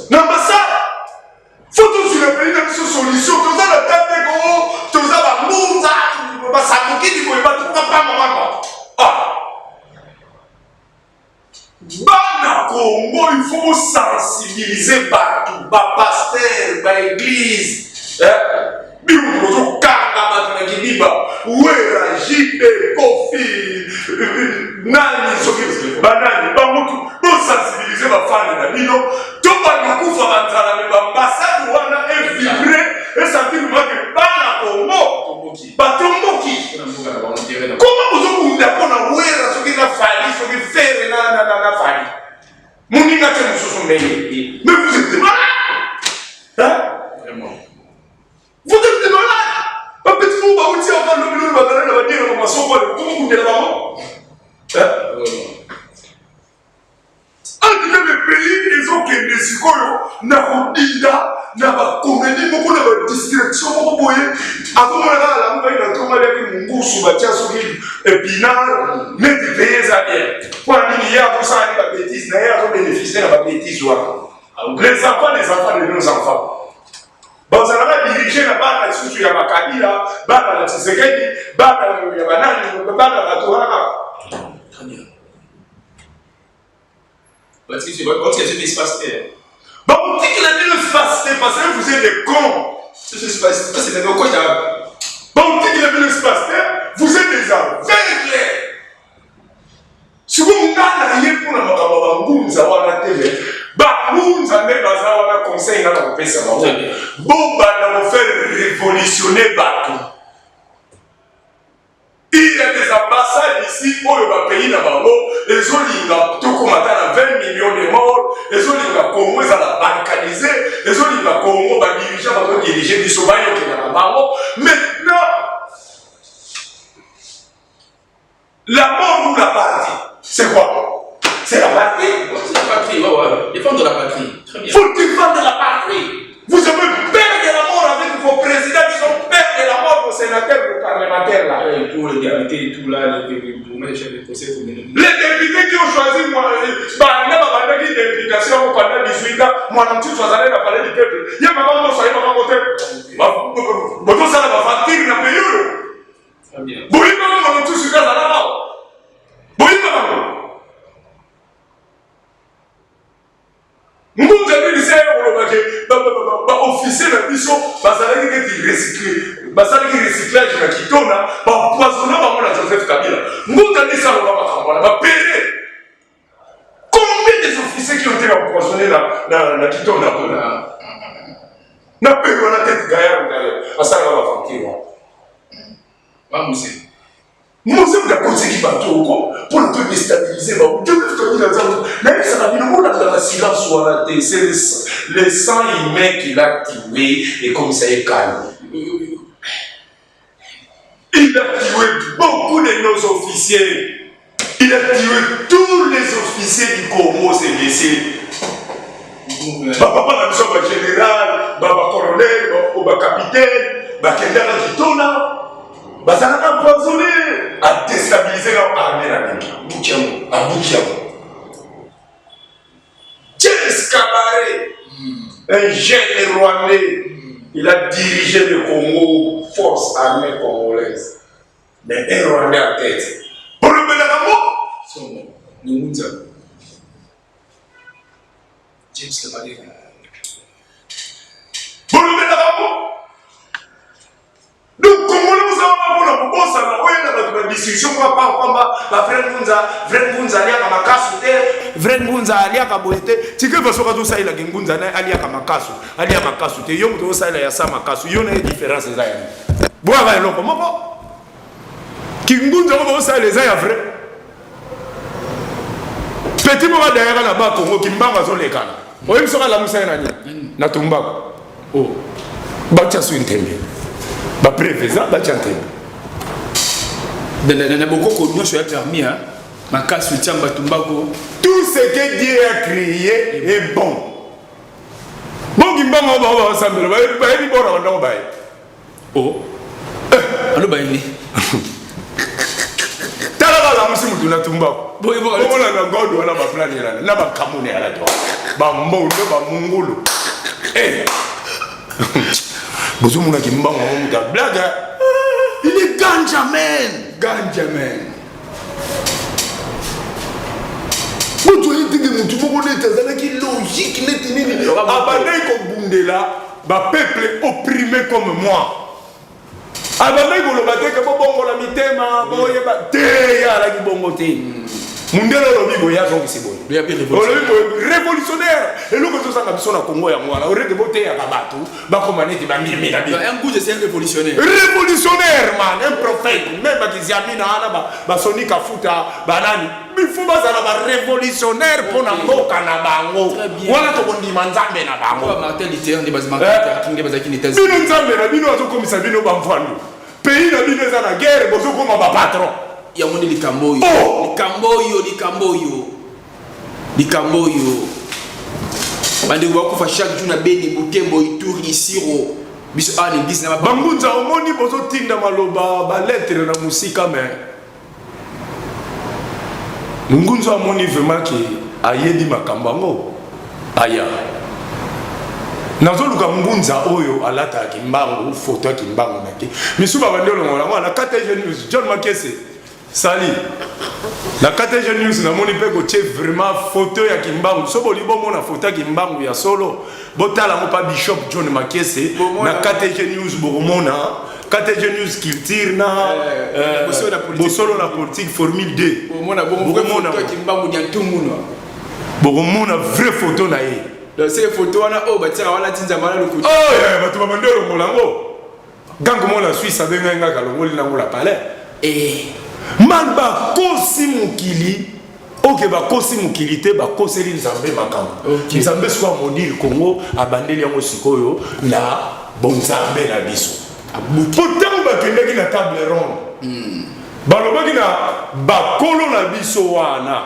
na ambassade. Faut tozwila pays na biso solution. Toza na tateko, toza bangunza basambukini boye, bato pamba pamba. Ah, bana Congo, il faut sensibiliser bato, bapasteur, baéglise, bino bozokanga bato na kibiba. JB, Koffi, nani soki banani bango tu bosensibilize bafani na bino to bakokufa banzala me baambasade wana evibre esentir make bana Congo batomboki. Koma bozobunda mpo na Wera soki na Fally soki Ferre na Fally moninga te mosusu ndenge, mais vous êtes malade, hein? Vraiment. Vous êtes des malades. Bapeti moko bauti awa lobi lobi bazala na badire na masoko wana tokobundela bango. Entre le pays ezokende sikoyo na kodinda na bakomedi moko na badistraction moko boye, azomona kaka lamuka ye na ntongo aliaki mongusu batia soki épinard neti pays eza bien. Mpo na nini ye azosala ni babétise na ye, azobénéficie na babétise wana? Les enfants des enfants de nos enfants bazalaka dirige na bana lisusu ya bakabila, bana na Tshisekedi, bana ya banani, bana bato wana kaka. Très bien. Batika espace te. Bakotikela bino espace te parce que vous êtes des cons. Bakotikela bino espace te, vous êtes des aveugles. Sikoyo nga na ye mpona makambo ya bangunza wana te, me bangunza nde baza wana. Conseil nga na kopesa bango, bobanda kofaire révolutionner bato. Il y a des ambassades ici oyo bapays na bango ezolinga tokóma ata na 20 millions de morts, ezolinga Congo ezala balkanisé, ezolinga Congo badirigeants bazodirige biso bayokela na bango. Maintenant, la mort ou la patrie, c'est quoi? C'est la patrie. C'est la patrie, ouais. Défendre la patrie. Très bien. Faut défendre la patrie. Vous avez peur de la mort avec vos présidents qui sont peur de la mort, vos sénateurs, vos parlementaires là. Et tout, les députés et tout là, les chefs de conseil communal. Les députés qui ont choisi moi, bah, n'a pas d'implication pendant 18 ans, moi, non, tu sois allé dans palais du peuple. Il y a maman, moi, ça y est, maman, moi, ça va vatir na pays. Très bien. Boyeba bango tusu kaka na awa. Boyeba bango. Ngunza nini se olobaki baofficier na biso bazalaki neti recycle, basalaki recyclage na Kitona, bapoisonna bango na Joseph Kabila. Ngunza nini se aloba makambo wana bapere? Combien des officiers qui ont été empoisonnés na Kitona kuna na pere wana, tete gayard gaillard asalaka baventure wana? Bamuse. Mose moto akotisaki bato oko mpona to déstabiliser bango. Joseph Kabila nzambe nayebisaka bino, bolandaka silence wana te. C'est le sang humain qu'il a tué ekomisa ye calme. Il a tué beaucoup de nos officiers, il a tué tous les officiers du Congo. Ces messieurs, bapapa na biso, bagénéral, bacolonel, bacapitaine, bakendaka Kitona, bazalaka empoisonné. Adéstabilise na armée na bino. Buki yango. Abuki yango. James Kabarebe, un jeune Rwandais, il a dirigé le Congo, force armée congolaise, mais un Rwandais en tête. Bolobelaka ngo. Somo. Ngunza. James Kabarebe. Bolobelaka ngo. Donc Congolais ozala wana mpona kobosana oyo na bato badiscussion mpo apapamba bavrai ngunza. Vrai ngunza aliaka makasu te, vrai ngunza aliaka boye te. Tika soki azosalelaka ngunza na aliaka makasu, alia makasu te. Yo moto ozosalela ya sa makasu, yo na ye différence eza yani bwaka eloko moko. Kingunza moko osalela eza ya vrai. Petit moko adayaka na Bakongo, Kimbango azolekana, oyebi soki alamusa ye na nini? Na tumbako. Oh. Batia so ntembe, bapreuve eza, batia ntembe. Na bokoko nyonso ya permis makasi otiamba tumbako. Tout ce que Dieu a créé est bon. Bongi mbango bao basambela, bayebi bona bandako baye. Oh. Alo bayini. Tala, balamusi mutu na tumbako, omona na god wana baplani elala na bakamune yala to bambondo bamungulu. Bozomonaki mbango yango moto ablague. Il est ganja man. Ganja man. Moto oye teke motu moko neti azalaki logique neti nini, abandaki kobundela bapeuple opprimé comme moi. Abandaki koloba te ke bobongola mitema boyeba te, ye alaki bongo te. Mundele olobi boye, azongisi boye, olobi boye, révolutionnaire. Eloko ezozanga biso na Kongo yango wana. Oreke boteyaka bato bakoma neti bamimi na bino. Révolutionnaire man, un prophète même bakiziamina wana, basoni Kafuta, banani, il faut bazala barévolutionnaire mpo na mboka na bango. Wana tokondima Nzambe na bango. Bino Nzambe na bino azokomisa bino bamvandu. Pays na bino eza na guerre, bozokoma bapatron. Yango nde likambo oyo. Likambo oyo, likambo oyo, likambo oyo, bandeko bakufa chaque jour na Beni, Butembo, Ituri, Isiro. Biso awa na église na bangunza, omoni bozotinda maloba, balettre na mosika, mais ngunza amoni vraiment ke ayebi makambo yango. Aya, nazoluka ngunza oyo alataka Kimbangu, foto ya Kimbangu na te misu babandi olongola yango na KTG News. John Makese sali na KTG News, namoni mpe kotie vraiment foto ya Kimbangu. So bolingi bomona foto ya Kimbangu ya solo, botala yango pa Bishop John Makese na KTG News. Bokomona KTG News Culture na Bosolo na Politique Formule 2. Bokomona vraie photo na ye. Se photo wana oyo batiaka wana ti Nzambe wana lokuta. Bato babandi olongola yango. Gango mona Suisse abengai ngaka, alongoli nango la palais. Man, bakosi mokili. Oke, bakosi mokili te, bakoseli Nzambe makambo. Nzambe sikoyo amodire Congo, abandeli yango sikoyo na bonzambe na biso. Po ntango bakendaki na table ronde, balobaki na bakolo na biso wana: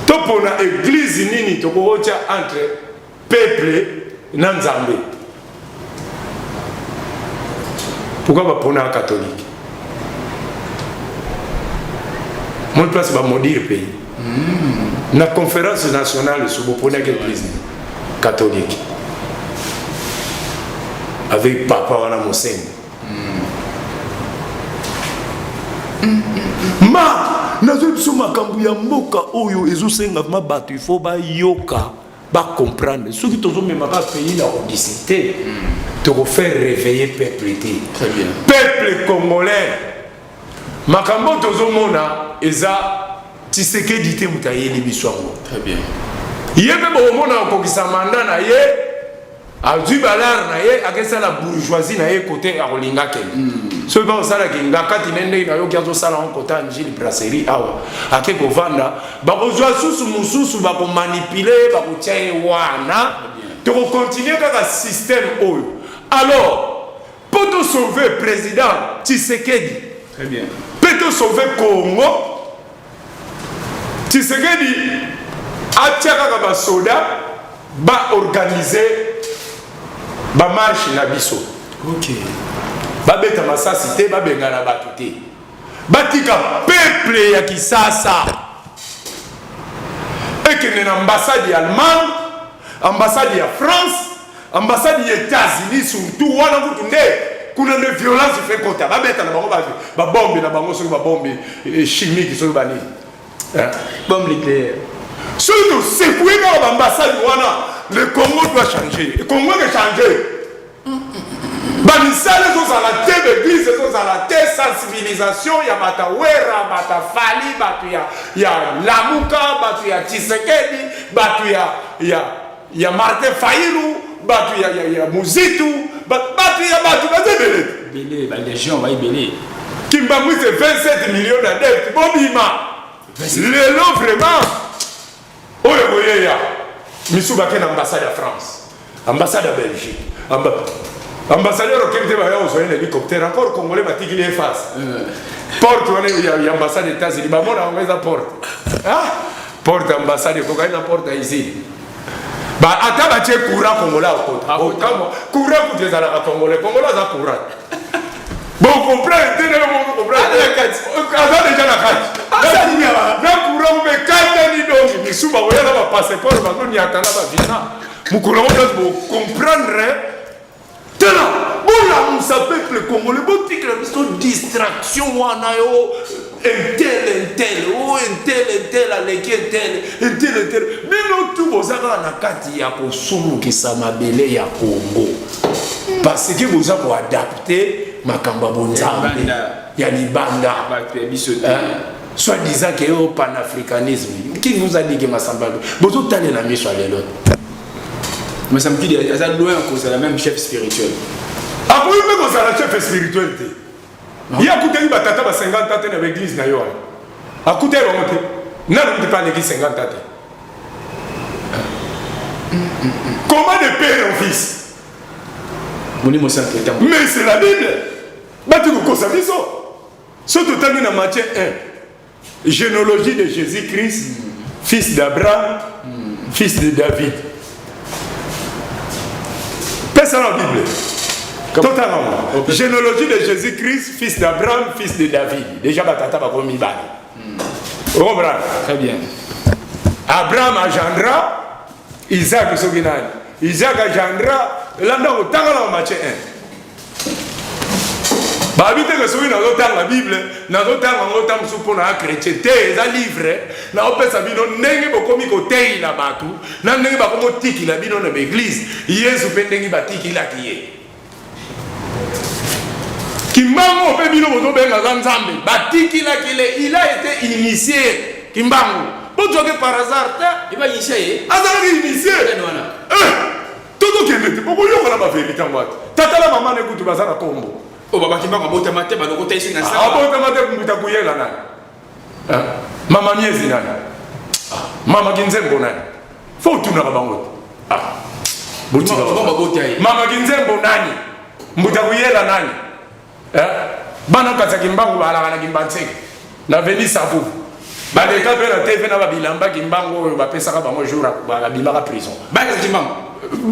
topona église nini tokokotya entre peuple na Nzambe? Pourquoi bapona catholique? Moni place bamaudire pays. Na conférence nationale so boponaki église catholique avec papa wana Mosengo. Ma nazwi biso makambo ya mboka oyo ezosenga ma bato, il faut bayoka, bacomprendre. Soki tozomemaka pays na odyssée te, tokofaire réveiller peuple te. Peuple congolais, makambo tozomona eza Tshisekedi te moto ayeli biso yango. Ye mpe bokomona akokisa mandat na ye, azwi balare na ye, akesala bourgeoisie na ye kote akolinga kende. Soki mpe akosalaki nga kati ne ndenge nayoki azosala yango kota Angile Brasserie awa, ake kovanda, bakozwa susu mosusu, bakomanipule ye, bakotia ye wana, tokocontinue kaka système oyo. Alors, mpo tosauve président Tshisekedi mpe tosauve Congo, Tshisekedi atia kaka basoda, baorganize bamarche na biso. Babeta masasi te, babengana bato te, batika peuple ya Kisasa ekende na ambassade ya Allemagne, ambassade ya France, ambassade ya États-Unis. Surtout wana kutu nde kuna nde violence fe kota, babeta na bango babombe na bango, soki babombe chimique, soki banini. Bombe nucléaire. Soki tosekue kaka baambassade wana, le Congo doit changer, Congo eke changer. Bamisala ezozala te, baeglise ezozala te, sensibilisation ya bato ya Wera, bato ya Fally, bato ya Lamuka, bato ya Tshisekedi, bato ya Martin Fayulu, bato ya Muzitu, bato ya bato baza ebele. Ebele, balégion baebele. Kimbanguiste, 27 millions d'adeptes, bobima lelo vraiment. Oyo koyeya misu bake na ambassade ya France, ambassade ya Belgique, ambassadeur okende te, baya kozwa ye na hélicoptère. Encore Congolais batikili ye face porte wana ya ambassade États-Unis, bamona yango eza porte, ah, porte ambassade ekokani na porte ya usine. Ata batie courant, Congolais akota. Courant kutu ezalaka Congolais, Congolais aza courant. Bocomprendre te ndenge bocomprendre, aza deja na kati na courant mpe katani. Donc misu bakoya na bapasseport, bazoniata na bavisa mokolo yango place. Bocomprendre tena, bolamusa peuple congolais, botikela biso distraction wana yo un tel, un tel, o un tel, un tel aleki un tel, un tel, un tel. Bino tu boza kaka na kati ya kosumukisa mabele ya Congo. Parce que boza koadapte makambo ya bonzambe ya libanda, soit disant que yo panafricanisme. Qui vous a dit que Masamba bozotalela miso ya lelo? Masamba Kidi aza loin kozala même chef spirituel. Akoki mpe kozala chef spirituel te. Ye akutaki batata ba 50 ans te na baeglise na yo wana. Akutaki bango te. Nanu kutu mpe aleki 50 ans te. Comment de père en fils? Molimo Santo etambo. Mais c'est la Bible. Bati kokosa biso. Soki totangi na Matthieu 1, généalogie de Jésus-Christ, fils d'Abraham, fils de David. Pesa na Bible. Totanga généalogie de Jésus-Christ, fils d'Abraham, fils de David. Déjà batata bakomi mibale. Ocomprendre? Très bien. Abraham engendra Isaac, soki nani. Isaac engendra, elanda kotanga na Matthieu 1. Babi te ke soki nazotanga Bible, nazotanga yango ta mosusu mpo na chrétien te. Eza livre naopesa bino ndenge bokomi koteyila bato na ndenge bakomi kotikila bino na baeglise. Yesu mpe ndenge batikilaki ye Kimbangu mpe bino bozobengaka Nzambe, batikilaki le, il a été initié. Kimbangu bozwaki par hasard te. Eba initié ye. Azalaki initié. Nani wana? Tozokende te, bokoyoka na bavérité yango ate. Tata na mama nekutu baza na kombo. Oyo babaki mbango abotama te, balokota ye soki na zamba. Abotama te. Mbuta kuyela nani? Mama miezi nani? Mama Kinzembo nani? Fo otunaka bango te. Botika. Bango babota ye. Mama Kinzembo nani? Mbuta kuyela nani? Bana kati ya Kimbangu balaka na Kimbanseke na veni Savu, baleka mpe na TV na babilamba Kimbangu oyo bapesaka bango jour babimaka prison. Bana Kimbangu.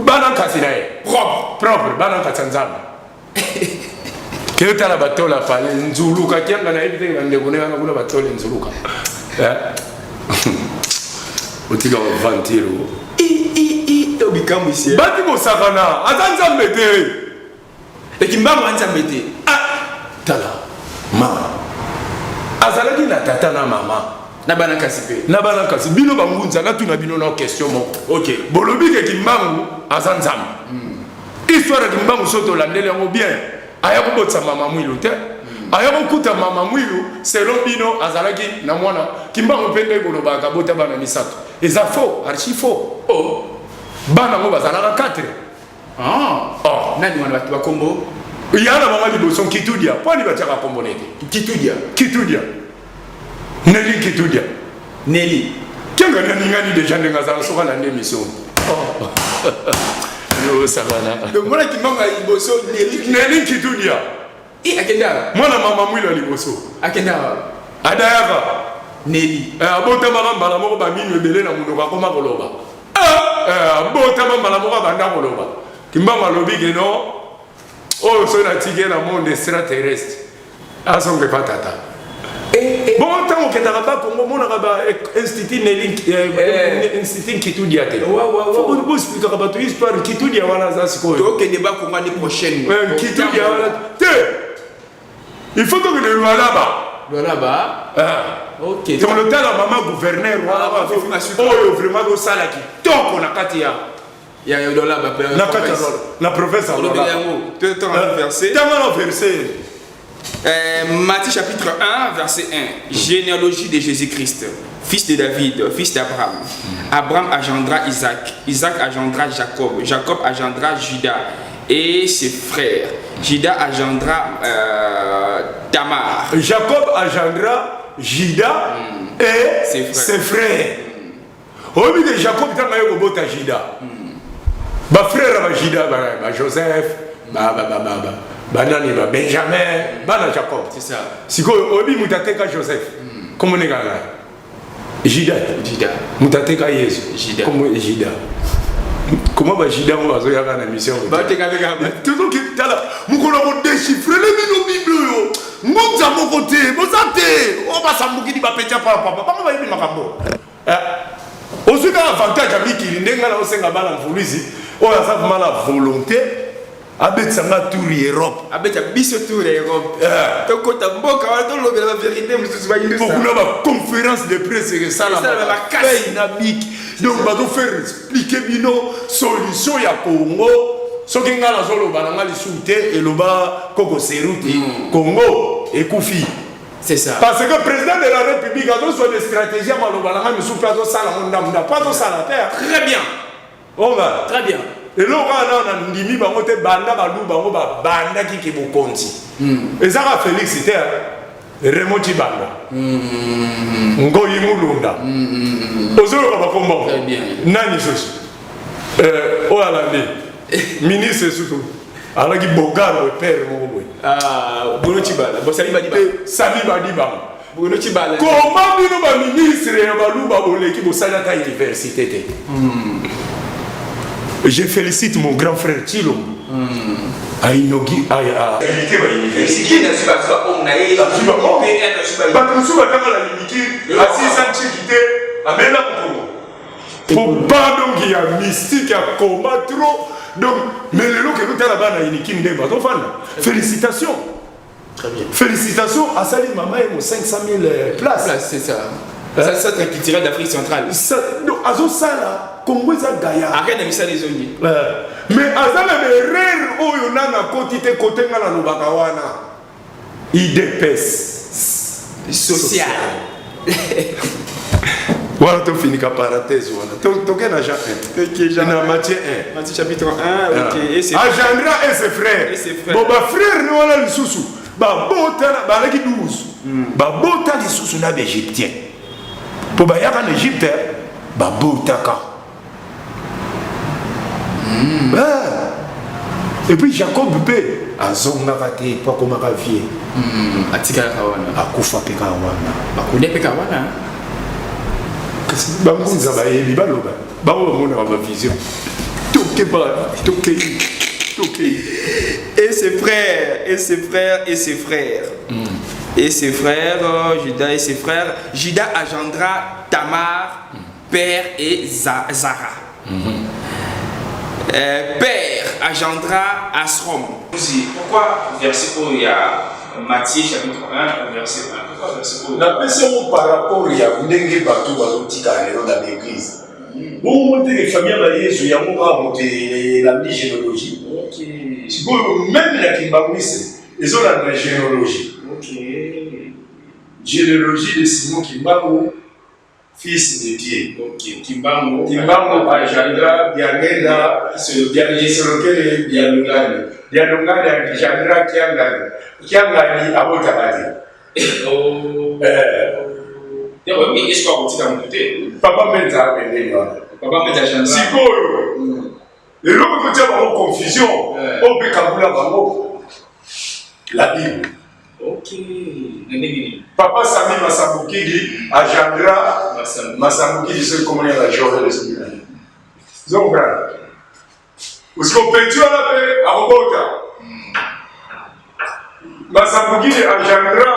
Bana kasi na ye. Propre. Propre, bana kati ya Nzambe. Ke tala batola pale nzuluka kianga, nayebi te bandeko ne wana kuna batole nzuluka. Otika baventure. To bikamwisi. Bati kosakana, aza Nzambe te. Ekimbangu ya Nzambe te. Tala, mama azalaki na tata na mama. Na bana kasi mpe. Na bana kasi. Bino bangunza, natuna bino na question moko. Ok. Bolobi ke Kimbangu aza Nzambe. Histoire ya Kimbangu, so tolandeli yango bien, aya kobotisa mama Mwilu te. Aya kokuta mama Mwilu, selon bino azalaki na mwana Kimbangu mpe nde bolobaka abota bana misato. Eza faux, archi faux. Oh. Bana yango bazalaka 4. Ah. Oh. Nani wana? Bato bakombo? Ya na mama liboso Nkitudia, mpo ani batiaka kombo nete? Kitudia. Kitudia, Neli Kitudia. Neli. Kenga naningani déjà ndenge azala soka na nde mission osakana. Donc mwana Kimbangu ya liboso, Neli. Neli Kitudia. I akende awa. Mwana mama Mwilo ya liboso. Akende awa. Adayaka. Neli. Abotamaka mbala moko, bamino ebele na monoko, akoma koloba. Abotama mbala moko, abanda koloba. Kimbangu alobi ke no, oyo soki natiki ye na monde extraterrestre, azonga epa tata. Bongo ntango okendaka Bakongo, omonaka ba institut Neli, institut Nkitudia te. Boexplikaka bato histoire Nkitudia wana aza sikoyo. Tokende Bakongo année prochaine. Nkitudia wana te, il faut tokende Lualaba. Lualaba. Ok. Tolotala mama gouverneur wana oyo vraiment tosala kitoko na kati ya ya Lualaba. Na kati ya na province ya Olobela yango, totanga verset. Tanga na verset. Matthieu chapitre 1, verset 1. Généalogie de Jésus-Christ, fils de David, fils d'Abraham. Abraham engendra Isaac, Isaac engendra Jacob, Jacob engendra Judas et ses frères. Judas engendra Tamar. Jacob engendra Judas et ses frères. Ses frères. Oyebi ke Jacob, ntango aye kobota Judas, bafrère ya bajuda, ba Joseph, banani, ba Benjamin, bana Jacob. C'est ça. Sikoyo oyebi moto ateka Joseph, kombo nekaka na Juda. Judas. Moto ateka Yesu? Judas. Kombo Juda. Koma bajuda ngo bazoyaka na mission. Bateka. Tozoki tala mokolo ya kodéchiffrer bino Bible oyo, ngunza moko te boza te oyo basambukili bapetya papapa, bango bayebi makambo. Ozwi kaka avantage ya mikili. Ndenge ngai naosenga bana mvuluzi oyo aza vraiment na volonté, abetisa nga tour ya Europe. Abeta biso tour ya Europe. Tokota mboka wana, tolobela bavérité mosusu bayindusa. Kuna baconférence de presse Esalama esalama makasi. Na bik, donc bazofaire expliquer bino solution ya Congo. Soki ngai nazoloba na ngai lisusu te, eloba Koko Seruti, Congo ekufi. C'est ça. Parce que président de la République azozwa des stratégies ya maloba na ngai misusu mpe azosala yango ndambo ndambo, mpo azosala te. Très bien. Onga. Très bien. Eloko kaka nano na ndimi bango te, banda balu bango babandaki ke bokonzi. Eza kaka Félix te, Raymond Tshibanda, Ngoyi Mulunda. Ozoyoka bakombo. Très bien. Nani susu? Oyo alandi ministre surtout alaki Bogaro, père moko boye. Ah, Bruno Tshibala. Bon, Sami Badiba. Sami Badiba. Bruno Tshibala. Comment bino ba ministre ya baluba boleki bosali ata université te? Je félicite mon grand frère Tshilombo. A inauguré a a Unité ba université. Bato mosusu batanga na limiti asisa ntiki te, amela mokongo po ba donc ya mystique ya combat trop. Donc mais lelo ke totala bana Unikin nde bazofanda. Félicitations. Très bien. Félicitations asali mama ye mo 500 000 places. Place, c'est ça. Ça, ça, c'est culturel d'Afrique centrale. Ça, donc azosala Congo eza gaillard. Arrête de misala ezongi. Mais aza na erreur oyo nana akoti te kote nga nalobaka wana UDPS social. Wana tofinika parenthèse wana. Toke na Jean 1. Ok, Jean na Matthieu 1. Matthieu chapitre 1, ok. Et ses Agendra et ses frères. Et ses frères. Bon, bafrère ni wana lisusu babota, bazalaki 12, babota lisusu na baégyptien mpo bayaka na Egypte babotaka. Ah. Et puis Jacob mpe azongaka te mpo akomaka vie. Atikalaka wana. Akufa mpe kaka wana. Bakunde mpe kaka wana. Kasi bangunza bayebi, baloba bango bamonaka bavision. Tokeba, tokei, tokei. Et ses frères, et ses frères, et ses frères. Et ses frères, Judas et ses frères. Judas engendra Tamar, père et Zara. Père engendra Asrom. Pourquoi verset 1, il y a Matthieu chapitre 1, verset 1? Pourquoi verset 1? Napesi yango par rapport ya ndenge bato bazotika lelo na baeglise. Bongo teke famille ya Yesu yango kaka moto elandi généalogie. Sikoyo même na kimbanguiste ezolanda généalogie. Généalogie de Simon Kimbangu, fils de Dieu. Ok, Kimbangu. Kimbangu engendra Diangenda, Kisolokele, Dialungani. Dialungani engendra Kiangani. Kiangani abotaka te. Oh. Mais est-ce qu'on a moto te? Papa Mbenza pembeni wana. Papa Mbenza engendra. Sikoyo eloko totia bango confusion, oyo mpe kabula bango la Bible. Ok. Na ndenge nini? Papa Sami Masambukidi engendra Masambukidi, soki komoni ya la Joël, soki nani. Ozo comprendre? Osiko petit wana mpe akobota. Masambukidi engendra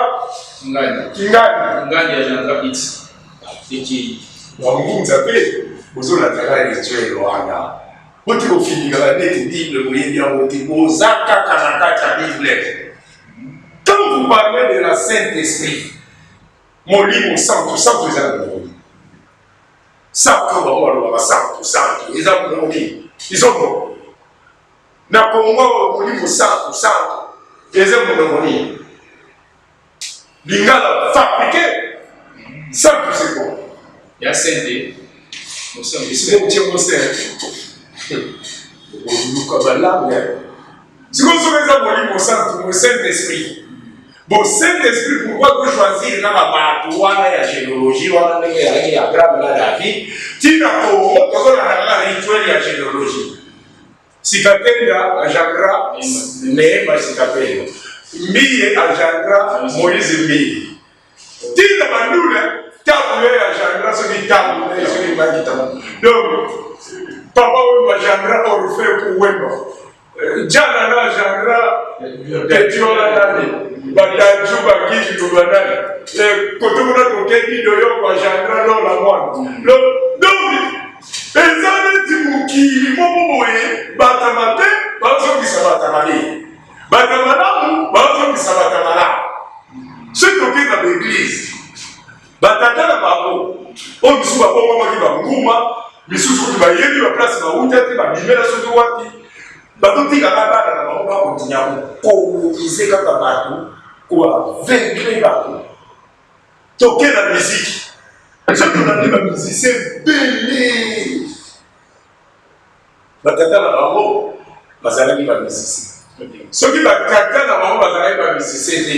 Ngani. Kingani. Ngani engendra X. Eki. Bangunza mpe bozolandaka rituel wana. Boti kofinikaka neti Bible boyebi yango te, boza kaka na kati ya Bible. Quand vous parlez de la Saint-Esprit, Molimo Santo, Santo eza na monoko nini? Santo bango balobaka Santo, Santo eza monoko nini? Izombo na Congo, Molimo Santo, Santo eza monoko nini? Lingala fabriqué. Santo, c'est quoi? Ya Saint. Sikoyo otie ngo saint, oluka balangue. Sikoyo soki eza Molimo Santo, mo Saint Esprit, bon, Saint Esprit, pourquoi tochoisir kaka bato wana ya généalogie wana, ndenge ezalaki ya Abraham na David? Ntina Kongo tozolanda kaka rituel ya généalogie. Sikatenda engendra Neema Sikatenda, Mbiye engendra Moïse Mbiye, ntina bandule ntango ye engendra soki ntango na ye soki maki ntango. Donc papa oyo engendra Orphe Kuwemba, Jana na engendra Petiola nani, Badaju Bakiki banani, kote kuna tokebi Doyoko engendra Lola mwana. Donc eza neti mokili moko boye, bato mabe bazongisa bato mabe, bato malamu bazongisa bato malamu. Soki tokei na baeglise, batata na bango oyo misusu babongwamaki banguma, misusu kutu bayebi baplace bauta te, babimela soki wapi. Bazotikaka bana na bango bakontinya kokolonize kaka bato, koaveugle bato. Toke na miziki, soki tolandi bamusicien ebele, batata na bango bazalaki bamusicien. Soki batata na bango bazalaki bamusicien te,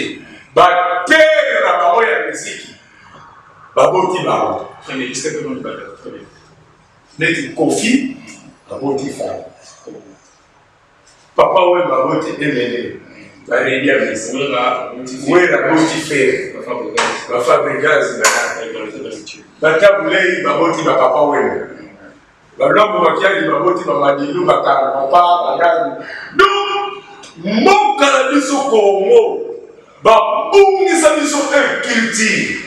bapere na bango ya miziki baboti bango. Neti Koffi aboti Fally, Papa Wemba aboti Emene, Baredi Amisi, Wera aboti Ferre, ba Fabregas, ba Tabu Ley baboti ba Papa Wemba, ba Luambo Makiadi baboti ba Madilu, ba Karmapa, ba nani. Donc mboka na biso Congo babungisa biso un culture.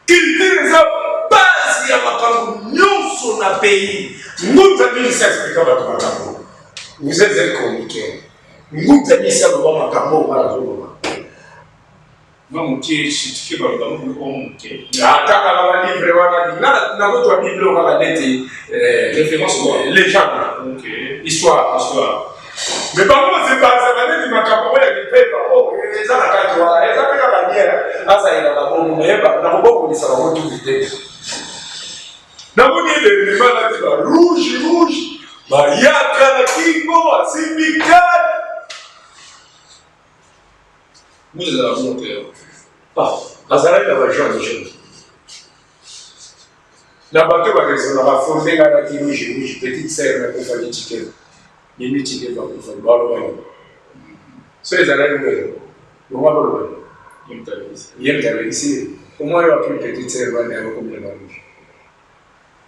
Culture eza base ya makambo nyonso na pays. Ngunza nini si explika bato makambo? Vous êtes un chroniqueur. Ngunza nini si aloba makambo oyo nga nazoloba? Atanga na balivre wana, nga nakozwa bible kaka neti référence, légende, histoire. Mais bango bazebazaka neti makambo oyo ya lipepa oyo eza na kati wana, eza mpe kaka bien azalelaka bongo. Nayeba nakobongolisa bango tuki te. Namoni ebemema alati ba rouge rouge, bayaka na kingo, asimbi kade. Azalaki na bajeune jeune na bato baresonaka fo ndenge alati rouge rouge. Petite sœur nakufaki, Chikeva, Mimi Chikeva akufaki, balobaki so ezalaki wele bongo balobaki ye moto alekisi. Comment yo apui petite sœur wana yango komi na barouge,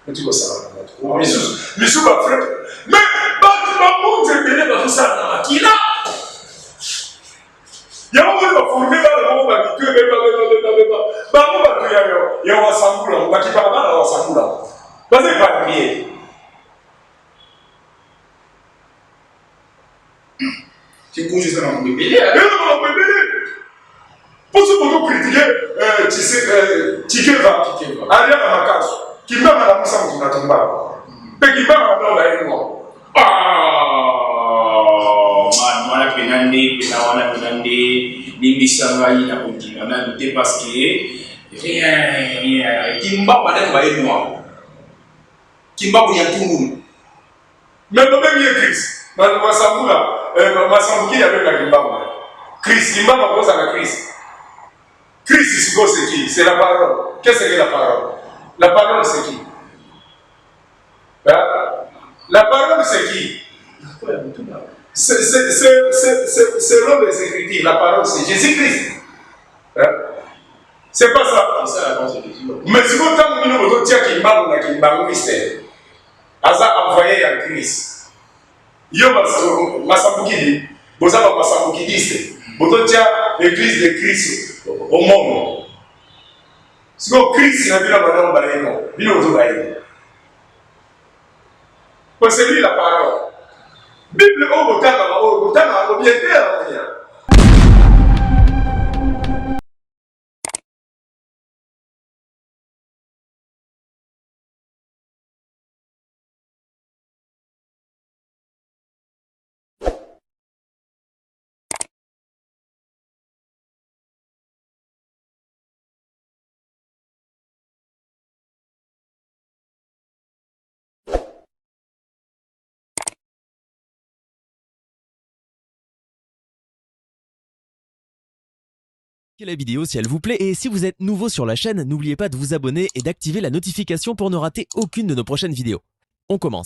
oti kosala na bato misusu misu bafre. Mais bato bamonzi ebele bazosala na makila yango, moni baforme bana moko bamitu ebebabebabebabeba. Bango bato ya wasambula, bakipaka bana wasambula, baza éparpillé. Kikunju eza makambo ebele. Eza makambo ebele. Mpo soki ozocritiquer Chikeva, aliaka makasu, Kimbanga na musa motu na tumba mpe Kimbanga na ndonga ye mwa. Man, wana pena nde pena wana pena nde limbisa ngai na kondima nanu te, parce que rien rien Kimbangu bandaki baye noir, Kimbangu ya tungulu. Mais babengi ye Christ. Masambula, Masambukili abengaka Kimbangu Christ. Kimbangu akozala Christ. Christ sikoyo c'est qui? C'est la parole. Qu'est-ce que la parole? La parole, c'est qui, hein? La parole, c'est qui? Selon les Écritures, la parole, c'est Jésus-Christ, hein? C'est pas ça? Mais sikoyo ntango bino bozotia Kimbangu na Kimbangu mystère, aza envoyé ya Christ, yo Masambukili, boza ba masambukiliste, bozotia église de Christ au monde. Sikoyo Christ na bino banango bayeno, bino bozobayena po c'est lui la parole. Bible oyo botangaka, oyo botangaka yango bien te, ya La vidéo si elle vous plaît et si vous êtes nouveau sur la chaîne, n'oubliez pas de vous abonner et d'activer la notification pour ne rater aucune de nos prochaines vidéos. On commence.